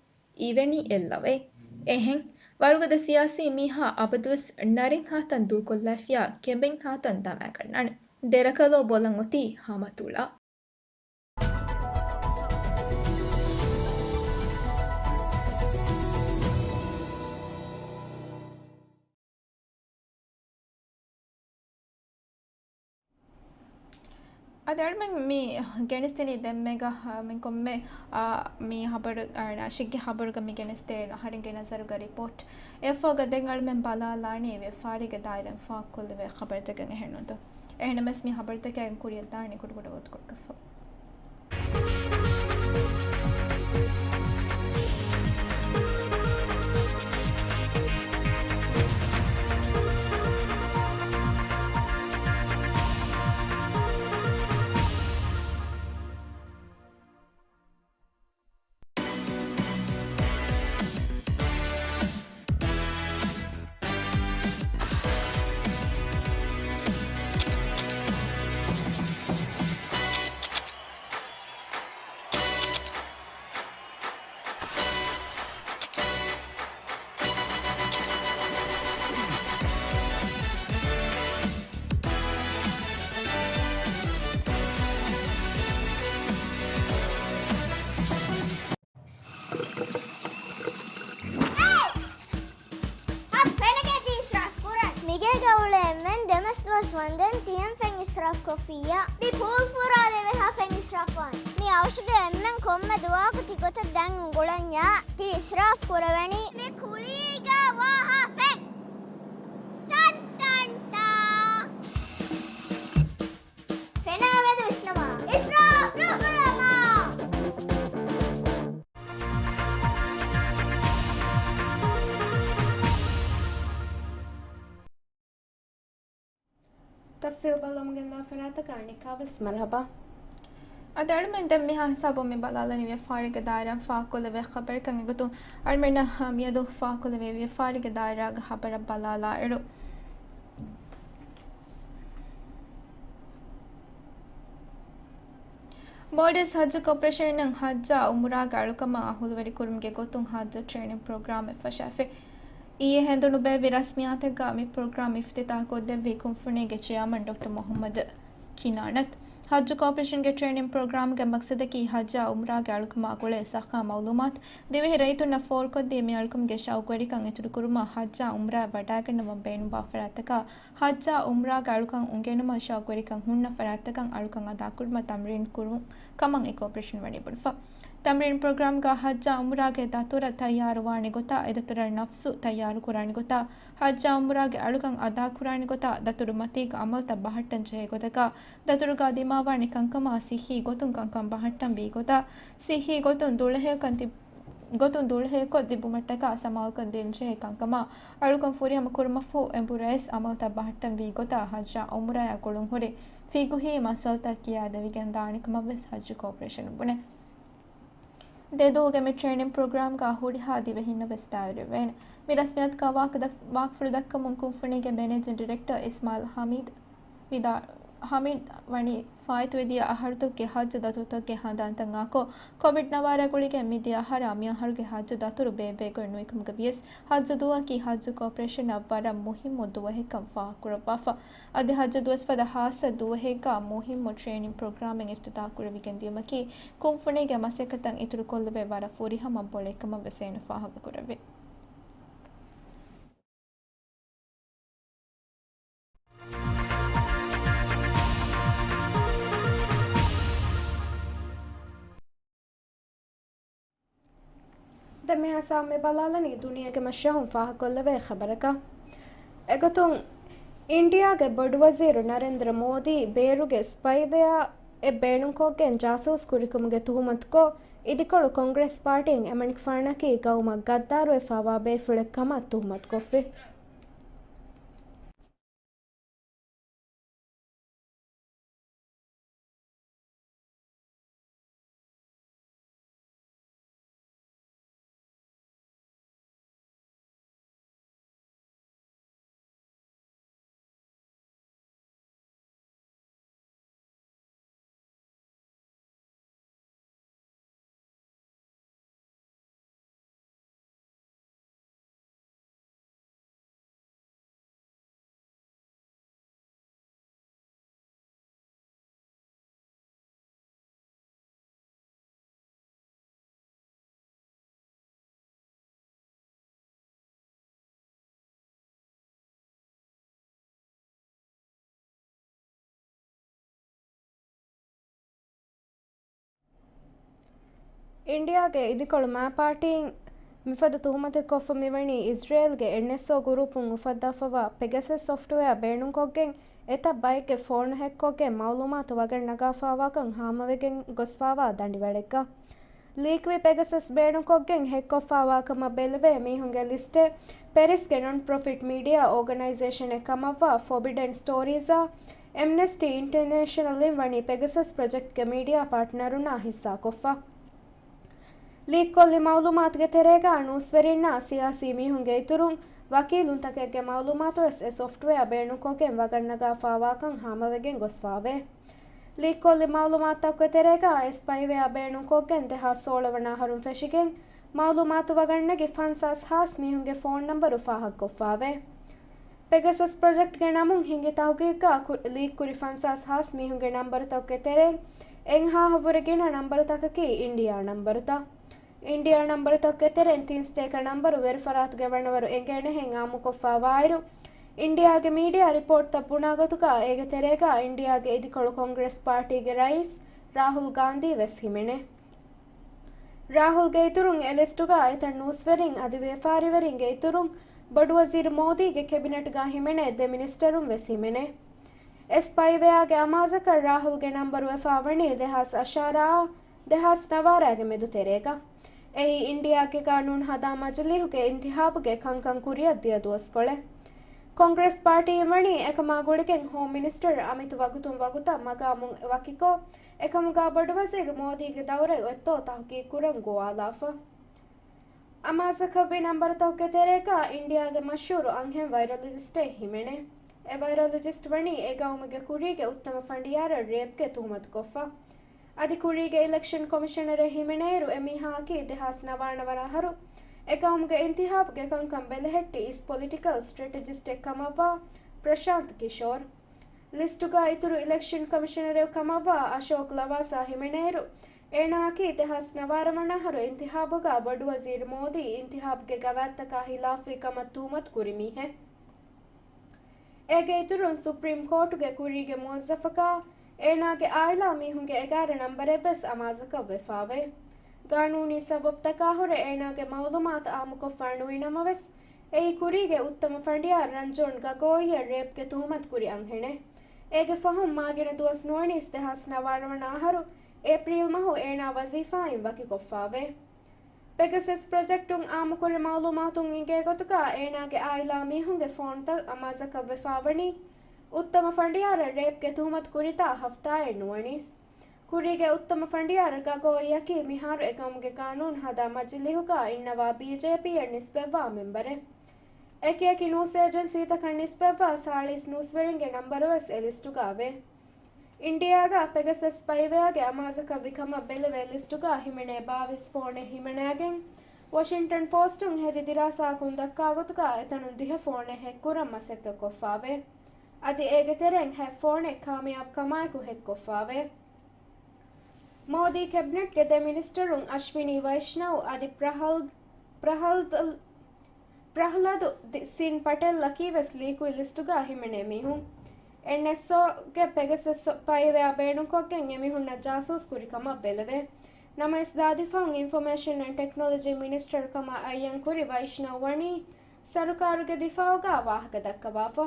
އިވެނީ އެއްލަވައެއް. އެހެން، ވަރުގަދަ ސިޔާސީ މީހާ އަބަދުވެސް ނަރެންހާތަން ދޫކޮށްލައިފިޔާ ކެބެންހާތަން ދަމައިގަންނާނެ. ދެރަކަލޯ ބޮލަން އޮތީ ހަމަ ތުޅާ. އަދި އަޅުމެން މި ގެނެސްދިނީ ދެންމެގަ، މި ކޮންމެ، އާ، މި ހަބަރު، އާ، ނާޝިގްގެ ހަބަރުގަ މި ގެނެސްދޭ އަހަރެންގެ ނަޒަރުގަ ރިޕޯޓް. އެއަށްފަހުގަ ދެން އަޅުމެން ބަލާލާނީ ވިޔަފާރީގެ ދާއިރާއިން ފާހަގަކޮށްލެވޭ ޚަބަރުތަކެއް އެހެންނުންތޯ؟ އެހެންނަމަސް މި ހަބަރުތަކާއިން ކުރިއަށް ދާނީ ކުޑަކުޑަ ވަގުތުކޮޅަކަށްފަހު. ވަންދެން ތިހެން ފެން އިސްރާފް ކޮށްފިއްޔާ. މި ޕޫލް ފުރާލެވޭހާ ފެން އިސްރާފް ވާން. މި އަވަށުގެ އެންމެން ކޮންމެ ދުވަހަކު ތިގޮތަށް ދަން އުނގުޅަންޏާ ތި އިސްރާފް ކުރެވެނީ. މި ކުލީގަ ވާހާ ފެން. ޓަން ޓަން ޓާ. ފެނާ މެދު ވިސްނަމާ. އިސްރާފް ނުކުރަމާ. ތަފްސީލް ބަލަމުގެންދާ ފަރާތަކަށް އަނެއްކާވެސް މަރުހަބާ. އަދި އަޅުމެން ދެން މިހާ ހިސާބުން މި ބަލާލަނީ ވިޔަފާރިގެ ދާއިރާ ފާހަގަކޮށްލެވޭ ޚަބަރަކަށް އެގޮތުން އަޅުމެންނަށް މިއަދު ފާހަގަކޮށްލެވޭ ވިޔަފާރިގެ ދާއިރާގެ ޚަބަރަށް ބަލާލާއިރު. މޯލްޑިވްސް ޙައްޖު ކޯޕަރޭޝަނުން ޙައްޖާ ޢުމްރާގެ އަޅުކަމަށް އަހުލުވެރިކުރުމުގެ ގޮތުން ޙައްޖު ޓްރޭނިން ޕްރޮގްރާމެއް ފަށާފި. އިއްޔެ ހެނދުނު ބޭއްވި ރަސްމިއްޔާތެއްގަ މި ޕްރޮގްރާމް އިފްތިތާޙްކޮށްދެއްވީ ކުންފުނީގެ ޗެއާމަން ޑޮކްޓަރ މުޙައްމަދު ކިނާނަތް. ޙައްޖު ކޯޕަރޭޝަންގެ ޓްރޭނިން ޕްރޮގްރާމްގެ މަޤްޞަދަކީ ޙައްޖާ ޢުމްރާގެ އަޅުކަމާ ގުޅޭ ސައްހަ މަޢުލޫމާތު ދިވެހި ރައްޔިތުންނަށް ފޯރުކޮށްދީ، މި އަޅުކަމުގެ ޝައުޤުވެރިކަން އިތުރުކުރުމަށް ޙައްޖާ ޢުމްރާއަށް ވަޑައިގަންނަވަން ބޭނުންވާ ފަރާތްތަކާ ޙައްޖާ ޢުމްރާގެ އަޅުކަން އުނގެނުމަށް ޝައުޤުވެރިކަން ހުންނަ ފަރާތްތަކަށް އަޅުކަން އަދާކުރުމަށް ތަމްރީން ކުރުން ކަމަށް އެ ކޯޕަރޭޝަން ވަނީ ބުނެފަ. ތަމްރީން ޕްރޮގްރާމްގަ ޙައްޖާ ޢުމްރާގެ ދަތުރަށް ތައްޔާރުވާނެ ގޮތާ، އެ ދަތުރަށް ނަފްސު ތައްޔާރުކުރާނެ ގޮތާ، ޙައްޖާ ޢުމްރާގެ އަޅުކަން އަދާކުރާނެ ގޮތާ، ދަތުރު މަތީގަ ޢަމަލުތައް ބަހައްޓަން ޖެހޭ ގޮތަކާ، ދަތުރުގަ ދިމާވާނެ ކަންކަމާ ޞިއްޙީ ގޮތުން ކަންކަން ބަހައްޓަން ވީ ގޮތާ، ޞިއްޙީ ގޮތުން ދުޅަހެޔޮކަން ތި-، ގޮތުން ދުޅަހެޔޮކޮށް ތިބުމަށްޓަކާ ސަމާލުކަން ދޭންޖެހޭ ކަންކަމާ، އަޅުކަން ފުރިހަމަ ކުރުމަށްފަހު އެނބުރި އައިސް ޢަމަލުތައް ބަހައްޓަން ވީ ގޮތާ، ޙައްޖާ ޢުމްރާއާ ގުޅުން ހުރި ފިޤުހީ މައްސަލަތައް ކިޔާދެވިގެން ދާނެ ކަމަށް ވެސް ޙައްޖު ކޯޕަރޭޝަނުން ބުނޭ. ދެ ދުވަހުގެ މި ޓްރޭނިން ޕްރޮގްރާމްގަ ހުރިހާ ދިވެހިންނަށް ވެސް ބައިވެރިވެވޭނެ. މި ރަސްމިއްޔާތުގަ ވާހަކަ ދަ-، ވާހަކަފުޅު ދައްކަމުން ކުންފުނީގެ މެނޭޖިން ޑިރެކްޓަރ އިސްމާއިލް ޙަމީދު ވިދާ-، ޙަމީދު ވަނީ ފާއިތުވެ ދިޔަ އަހަރުތަކުގެ ޙައްޖު ދަތުރުތަކުގެ ހަނދާންތައް އާކޮށް، ކޮވިޑް ނަވާރާ ގުޅިގެން މިދިޔަ އަހަރާ މި އަހަރުގެ ޙައްޖު ދަތުރު ބޭއްވޭ ގޮތް ނުއިކަމުގަ ވިޔަސް، ޙައްޖު ދުވަހަކީ ޙައްޖު ކޯޕަރޭޝަނަށް ވަރަށް މުހިއްމު ދުވަހެއްކަން ފާހަގަކުރައްވާފަ. އަދި ޙައްޖު ދުވަސް ފަދަ ޚާއްޞަ ދުވަހެއްގަ މުހިއްމު ޓްރޭނިން ޕްރޮގްރާމެއް އިފްތިތާޙް ކުރެވިގެން ދިޔުމަކީ، ކުންފުނީގެ މަސައްކަތަށް އިތުރުކޮށްލެވޭ ވަރަށް ފުރިހަމަ ބޮލެއްކަމަށް ވެސް އޭނަ ފާހަގަކުރެއްވި. ދެން މިހާ ސާމި ބަލާލަނީ ދުނިޔޭގެ މަށަށް ފާހަގަކޮށްލެވޭ ޚަބަރަކަށް. އެގޮތުން، އިންޑިއާގެ ބޮޑުވަޒީރު ނަރެންދްރަ މޯދީ ބޭރުގެ ސްޕައިވެއާ އެއް ބޭނުންކޮށްގެން ޖާސޫސް ކުރިކުމުގެ ތުހުމަތުކޮށް، އިދިކޮޅު ކޮންގްރެސް ޕާޓީން އެމަނިކުފާނަކީ ގައުމަށް ޣައްދާރުވެފާވާ ބޭފުޅެއް ކަމަށް ތުހުމަތުކޮށްފި. އިންޑިއާގެ އިދިކޮޅު މާޕާޓީން މިފަދަ ތުހުމަތެއް ކޮށްފަ މިވަނީ، އިޒްރޭލްގެ އެންއެސްއޯ ގުރޫޕުން އުފައްދާފަވާ ޕެގަސަސް ސޮފްޓްވެއާ ބޭނުންކޮށްގެން، އެތައް ބައެއްގެ ފޯނު ހެކްކޮށްގެން މައުލޫމާތު ވަގަށް ނަގާފާވާކަން ހާމަވެގެން ގޮސްފާވާ ދަނޑިވަޅެއްގަ. ލީކްވި ޕެގަސަސް ބޭނުންކޮށްގެން ހެކްކޮށްފާވާކަމަށް ބެލެވޭ މީހުންގެ ލިސްޓެއް ޕެރިސްގެ ނޮން ޕްރޮފިޓް މީޑިއާ އޯގަނައިޒޭޝަނެއް ކަމަށްވާ ފޮބިޑެން ސްޓޯރީޒާ އެމްނެސްޓީ އިންޓަރނޭޝަނަލްއިން ވަނީ ޕެގަސަސް ޕްރޮޖެކްޓްގެ މީޑިއާ ޕާޓްނަރުންނާ ހިއްސާކޮށްފަ. ލީކްކޮށްލި މައުލޫމާތުގެ ތެރޭގަ ނޫސްވެރިންނާ ސިޔާސީ މީހުންގެ އިތުރުން، ވަކީލުންތަކެއްގެ މައުލޫމާތުވެސް އެ ސޮފްޓްވެއާ ބޭނުންކޮށްގެން ވަގަށްނަގާފާވާކަން ހާމަވެގެން ގޮސްފާވޭ. ލީކްކޮށްލި މައުލޫމާތުތަކުގެ ތެރޭގަ އެ ސްޕައިވެއާ ބޭނުންކޮށްގެން ދެހާސް ސޯޅަ ވަނަ އަހަރުން ފެށިގެން، މައުލޫމާތު ވަގަށްނެގި ފަންސާސް ހާސް މީހުންގެ ފޯން ނަންބަރު ފާހަގަކޮށްފާވޭ. ޕެގަސަސް ޕްރޮޖެކްޓްގެ ނަމުން ހިނގި ތަހުގީގަށް ކު-، ލީކްކުރި ފަންސާސް ހާސް މީހުންގެ ނަންބަރުތަކުގެ ތެރެއިން އެއްހާހަށްވުރެ ގިނަ ނަންބަރުތަކަކީ އިންޑިއާ ނަންބަރުތައް. އިންޑިއާ ނަންބަރުތަކުގެ ތެރެއިން ތިން ސަތޭކަ ނަންބަރު ވެރިފަރާތުގެ ވަނަވަރު އެނގޭނެހެން އާއްމުކޮށްފާވާއިރު، އިންޑިއާގެ މީޑިއާ ރިޕޯޓްތައް ބުނާ ގޮތުގަ އޭގެ ތެރޭގަ އިންޑިއާގެ އިދިކޮޅު ކޮންގްރެސް ޕާޓީގެ ރައީސް ރާހުލް ގާންދީ ވެސް ހިމެނޭ. ރާހުލްގެ އިތުރުން އެ ލިސްޓުގަ އެތައް ނޫސްވެރިން އަދި ވިޔަފާރިވެރިންގެ އިތުރުން ބޮޑުވަޒީރު މޯދީގެ ކެބިނެޓްގަ ހިމެނޭ ދެ މިނިސްޓަރުން ވެސް ހިމެނޭ. އެސްޕައިވެއާގެ އަމާޒަކަށް ރާހުލްގެ ނަންބަރު ވެފާވަނީ ދެހާސް އަށާރައާ ދެހާސް ނަވާރައިގެ މެދު ތެރޭގަ. އެއީ އިންޑިއާގެ ގާނޫނު ހަދާ މަޖިލީހުގެ އިންތިހާބުގެ ކަންކަން ކުރިއަށް ދިޔަ ދުވަސްކޮޅެއް. ކޮންގްރެސް ޕާޓީއިން ވަނީ އެކަމާ ގުޅިގެން ހޯމް މިނިސްޓަރު އަމިތު ވަގުތުން ވަގުތަށް މަގާމުން ވަކިކޮށް، އެކަމުގަ ބޮޑުވަޒީރު މޯދީގެ ދައުރަތް އޮތްތޯ ތަހުގީގުކުރަން ގޮވާލާފަ. އަމާޒަކަށްވި ނަންބަރުތަކުގެ ތެރޭގަ އިންޑިއާގެ މަޝްހޫރު އަންހެން ވައިރޮލޮޖިސްޓެއް ހިމެނޭ. އެ ވައިރޮލޮޖިސްޓް ވަނީ އެ ގައުމުގެ ކުރީގެ އުއްތަމަ ފަނޑިޔާރަށް ރޭޕްގެ ތުހުމަތުކޮށްފަ. އަދި ކުރީގެ އިލެކްޝަން ކޮމިޝަނަރެއް ހިމެނޭއިރު އެ މީހާއަކީ ދެހާސް ނަވާނަވަނަ އަހަރު އެ ގައުމުގެ އިންތިހާބުގެ ކަންކަން ބެލެހެއްޓި އިސް ޕޮލިޓިކަލް ސްޓްރެޓެޖިސްޓެއް ކަމަށްވާ ޕްރަޝާންތް ކިޝޯރް. ލިސްޓުގަ އިތުރު އިލެކްޝަން ކޮމިޝަނަރެއް ކަމަށްވާ އަޝޯކް ލަވާސާ ހިމެނޭއިރު، އޭނާއަކީ ދެހާސް ނަވާރަ ވަނަ އަހަރު އިންތިހާބުގަ ބޮޑުވަޒީރު މޯދީ އިންތިހާބުގެ ގަވާއިދުތަކާ ހިލާފުވި ކަމަށް ތުހުމަތު ކުރި މީހެއް. އޭގެ އިތުރުން ސުޕްރީމް ކޯޓުގެ ކުރީގެ މުވައްޒަފަކާ، އޭނާގެ އާއިލާ މީހުންގެ އެގާރަ ނަންބަރެއް ވެސް އަމާޒަކަށް ވެފާވޭ. ގާނޫނީ ސަބަބުތަކާ ހުރެ އޭނާގެ މައުލޫމާތު އާއްމުކޮށްފަ ނުވި ނަމަވެސް، އެއީ ކުރީގެ އުއްތަމަ ފަނޑިޔާ ރަންޖޯން ގަގޯއީއަށް ރޭޕްގެ ތުހުމަތު ކުރި އަންހެނެއް. އޭގެ ފަހުން މާގިނަ ދުވަސް ނުވަނީސް ދެހާސް ނަވާރަ ވަނަ އަހަރު އޭޕްރީލް މަހު އޭނާ ވަޒީފާއިން ވަކިކޮށްފާވޭ. ޕެގަސަސް ޕްރޮޖެކްޓުން އާއްމުކުރި މައުލޫމާތުން އިނގޭ ގޮތުގަ އޭނާގެ އާއިލާ މީހުންގެ ފޯންތައް އަމާޒަކަށް ވެފާވަނީ އުއްތަމަ ފަނޑިޔާރަށް ރޭޕްގެ ތުހުމަތު ކުރިތާ ހަފްތާއެއް ނުވަނީސް. ކުރީގެ އުއްތަމަ ފަނޑިޔާރު ގަގޯއީއަކީ މިހާރު އެގައުމުގެ ގާނޫނު ހަދާ މަޖިލީހުގަ އިންނަވާ ބީޖޭޕީއަށް ނިސްބަތްވާ މެމްބަރެއް. އެކިއެކި ނޫސް އޭޖެންސީތަކަށް ނިސްބަތްވާ ސާޅީސް ނޫސްވެރިންގެ ނަންބަރުވެސް އެ ލިސްޓުގަވޭ. އިންޑިއާގަ ޕެގަސަސް ސްޕައިވެއާގެ އަމާޒަކަށްވި ކަމަށް ބެލެވޭ ލިސްޓުގަ ހިމެނޭ ބާވީސް ފޯނެއް ހިމެނައިގެން، ވޮޝިންޓަން ޕޯސްޓުން ހެދި ދިރާސާއަކުން ދައްކާ ގޮތުގަ އެތަނުން ދިހަ ފޯނެއް ހެކްކުރަން މަސައްކަތްކޮށްފާވޭ. އަދި އޭގެ ތެރެއިން ހަތް ފޯނެއް ކާމިޔާބުކަމާއެކު ހެކްކޮށްފާވޭ. މޯދީ ކެބިނެޓްގެ ދެ މިނިސްޓަރުން އަޝްވިނީ ވައިޝްނަވް އަދި ޕްރަހަލް، ޕްރަހަލް، ޕްރަހްލަދު ދި-، ސިން ޕަޓެލްއަކީ ވެސް ލީކުވި ލިސްޓުގަ ހިމެނޭ މީހުން. އެންއެސްއޯގެ ޕެގަސަސް ސްޕައިވެއާ ބޭނުންކޮށްގެން އެމީހުންނަށް ޖާސޫސް ކުރި ކަމަށް ބެލެވޭ. ނަމަވެސް ދާދިފާއުން އިންފޮމޭޝަން އެންޑް ޓެކްނޮލޮޖީ މިނިސްޓަރު ކަމަށް އައްޔަން ކުރި ވައިޝްނަވް ވަނީ ސަރުކާރުގެ ދިފާއުގަ ވާހަކަ ދައްކަވާފަ.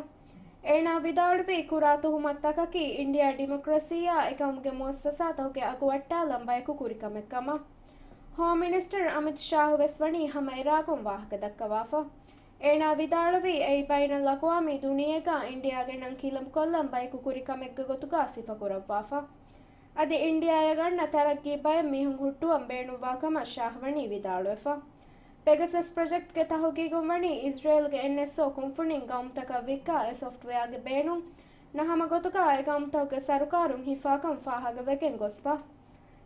އޭނާ ވިދާޅުވީ ކުރާ ތުހުމަތުތަކަކީ އިންޑިއާ ޑިމޮކްރަސީއާ އެކަމުގެ މުއައްސަސާތަކުގެ އަގު ވައްޓާލަން ބަޔަކު ކުރި ކަމެއް ކަމަށް. ހޯމް މިނިސްޓަރު އަމިތް ޝާހު ވެސް ވަނީ ހަމަ އެރާގުން ވާހަކަ ދައްކަވާފަ. އޭނާ ވިދާޅުވީ އެއީ ބައިނަލް އަގުވާމީ ދުނިޔޭގަ އިންޑިއާގެ ނަން ކިލަނބުކޮށްލަން ބަޔަކު ކުރި ކަމެއްގެ ގޮތުގަ ސިފަކުރައްވާފަ. އަދި އިންޑިއާއަށް އަންނަ ތަރައްގީ ބައެއް މީހުން ހުއްޓުވަން ބޭނުންވާ ކަމަށް ޝާހް ވަނީ ވިދާޅުވެފަ. ޕެގަސަސް ޕްރޮޖެކްޓްގެ ތަހުގީގުން ވަނީ އިޒްރޭލްގެ އެންއެސްއޯ ކުންފުނިން ގައުމުތަކަށް ވިއްކާ އެ ސޮފްޓްވެއާގެ ބޭނުން ނަހަމަ ގޮތުގަ އެ ގައުމުތަކުގެ ސަރުކާރުން ހިފާކަން ފާހަގަވެގެން ގޮސްފަ.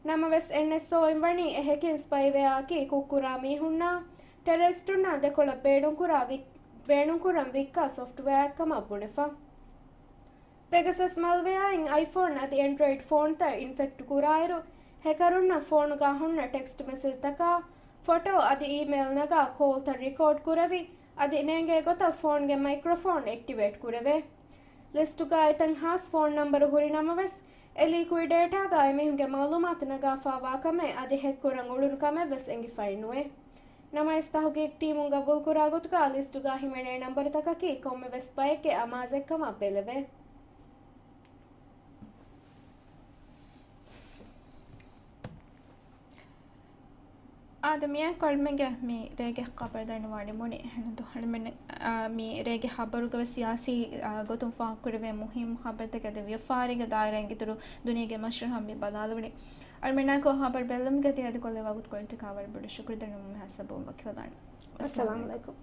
ނަމަވެސް އެންއެސްއޯއިން ވަނީ އެ ހެކިން ސްޕައިވެއާއަކީ ކުށްކުރާ މީހުންނާ ޓެރަރިސްޓުންނާ ދެކޮޅަށް ބޭނުންކުރާ ވި-، ބޭނުންކުރަން ވިއްކާ ސޮފްޓްވެއާއެއްކަމަށް ބުނެފަ. ޕެގަސަސް މަލްވެއާއިން އައިފޯން އަދި އެންޑްރޮއިޑް ފޯންތައް އިންފެކްޓް ކުރާއިރު، ހެކަރުންނަށް ފޯނުގަ ހުންނަ ޓެކްސްޓް މެސެޖްތަކާ، ފޮޓޯ އަދި އީމެއިލް ނަގާ ކޯލްތައް ރިކޯޑް ކުރެވި، އަދި ނޭނގޭ ގޮތަށް ފޯންގެ މައިކްރޮފޯން އެކްޓިވޭޓް ކުރެވޭ. ލިސްޓުގަ އެތައް ހާސް ފޯން ނަންބަރު ހުރި ނަމަވެސް، އެ ލީކުވި ޑޭޓާގަ އެމީހުންގެ މައުލޫމާތު ނަގާފާވާ ކަމެއް އަދި ހެކްކުރަން އުޅުނު ކަމެއް ވެސް އެނގިފައެއް ނުވޭ. ނަމަވެސް، ތަހުގީގު ޓީމުން ގަބޫލުކުރާ ގޮތުގަ ލިސްޓުގަ ހިމެނޭ ނަންބަރުތަކަކީ ކޮންމެވެސް ބައެއްގެ އަމާޒެއްކަމަށް ބެލެވޭ. އާދެ، މިއާ ކޮޅުމެންގެ މި ރޭގެ ޚަބަރު ދަންނަވާނެ މުނި. އެހެން ދު-، އަޅުމެން، އާ، މި ރޭގެ ޚަބަރުގަ ވެސް ސިޔާސީ، އާ، ގޮތުން ފާހަގަކުރެވޭ މުހިއްމު ޚަބަރުތަކެއް އަދި ވިޔަފާރީގެ ދާއިރާއިން އިތުރު ދުނިޔޭގެ މަޝްހޫރު ހަމަ މި ބަލާލެވުނީ. އަޅުމެންނާއެކު ޚަބަރު ބެއްލުމުގެ ތި އަދި ކޮށްލި ވަގުތުކޮޅަށް ތިކާ ވަރަށް ބޮޑަށް ޝުކުރު ދަންނަވަމުން ހަސަބުން ވަކިވެލާނެ. އައްސަލާމު އައްސަލާމު އަލައިކުމް.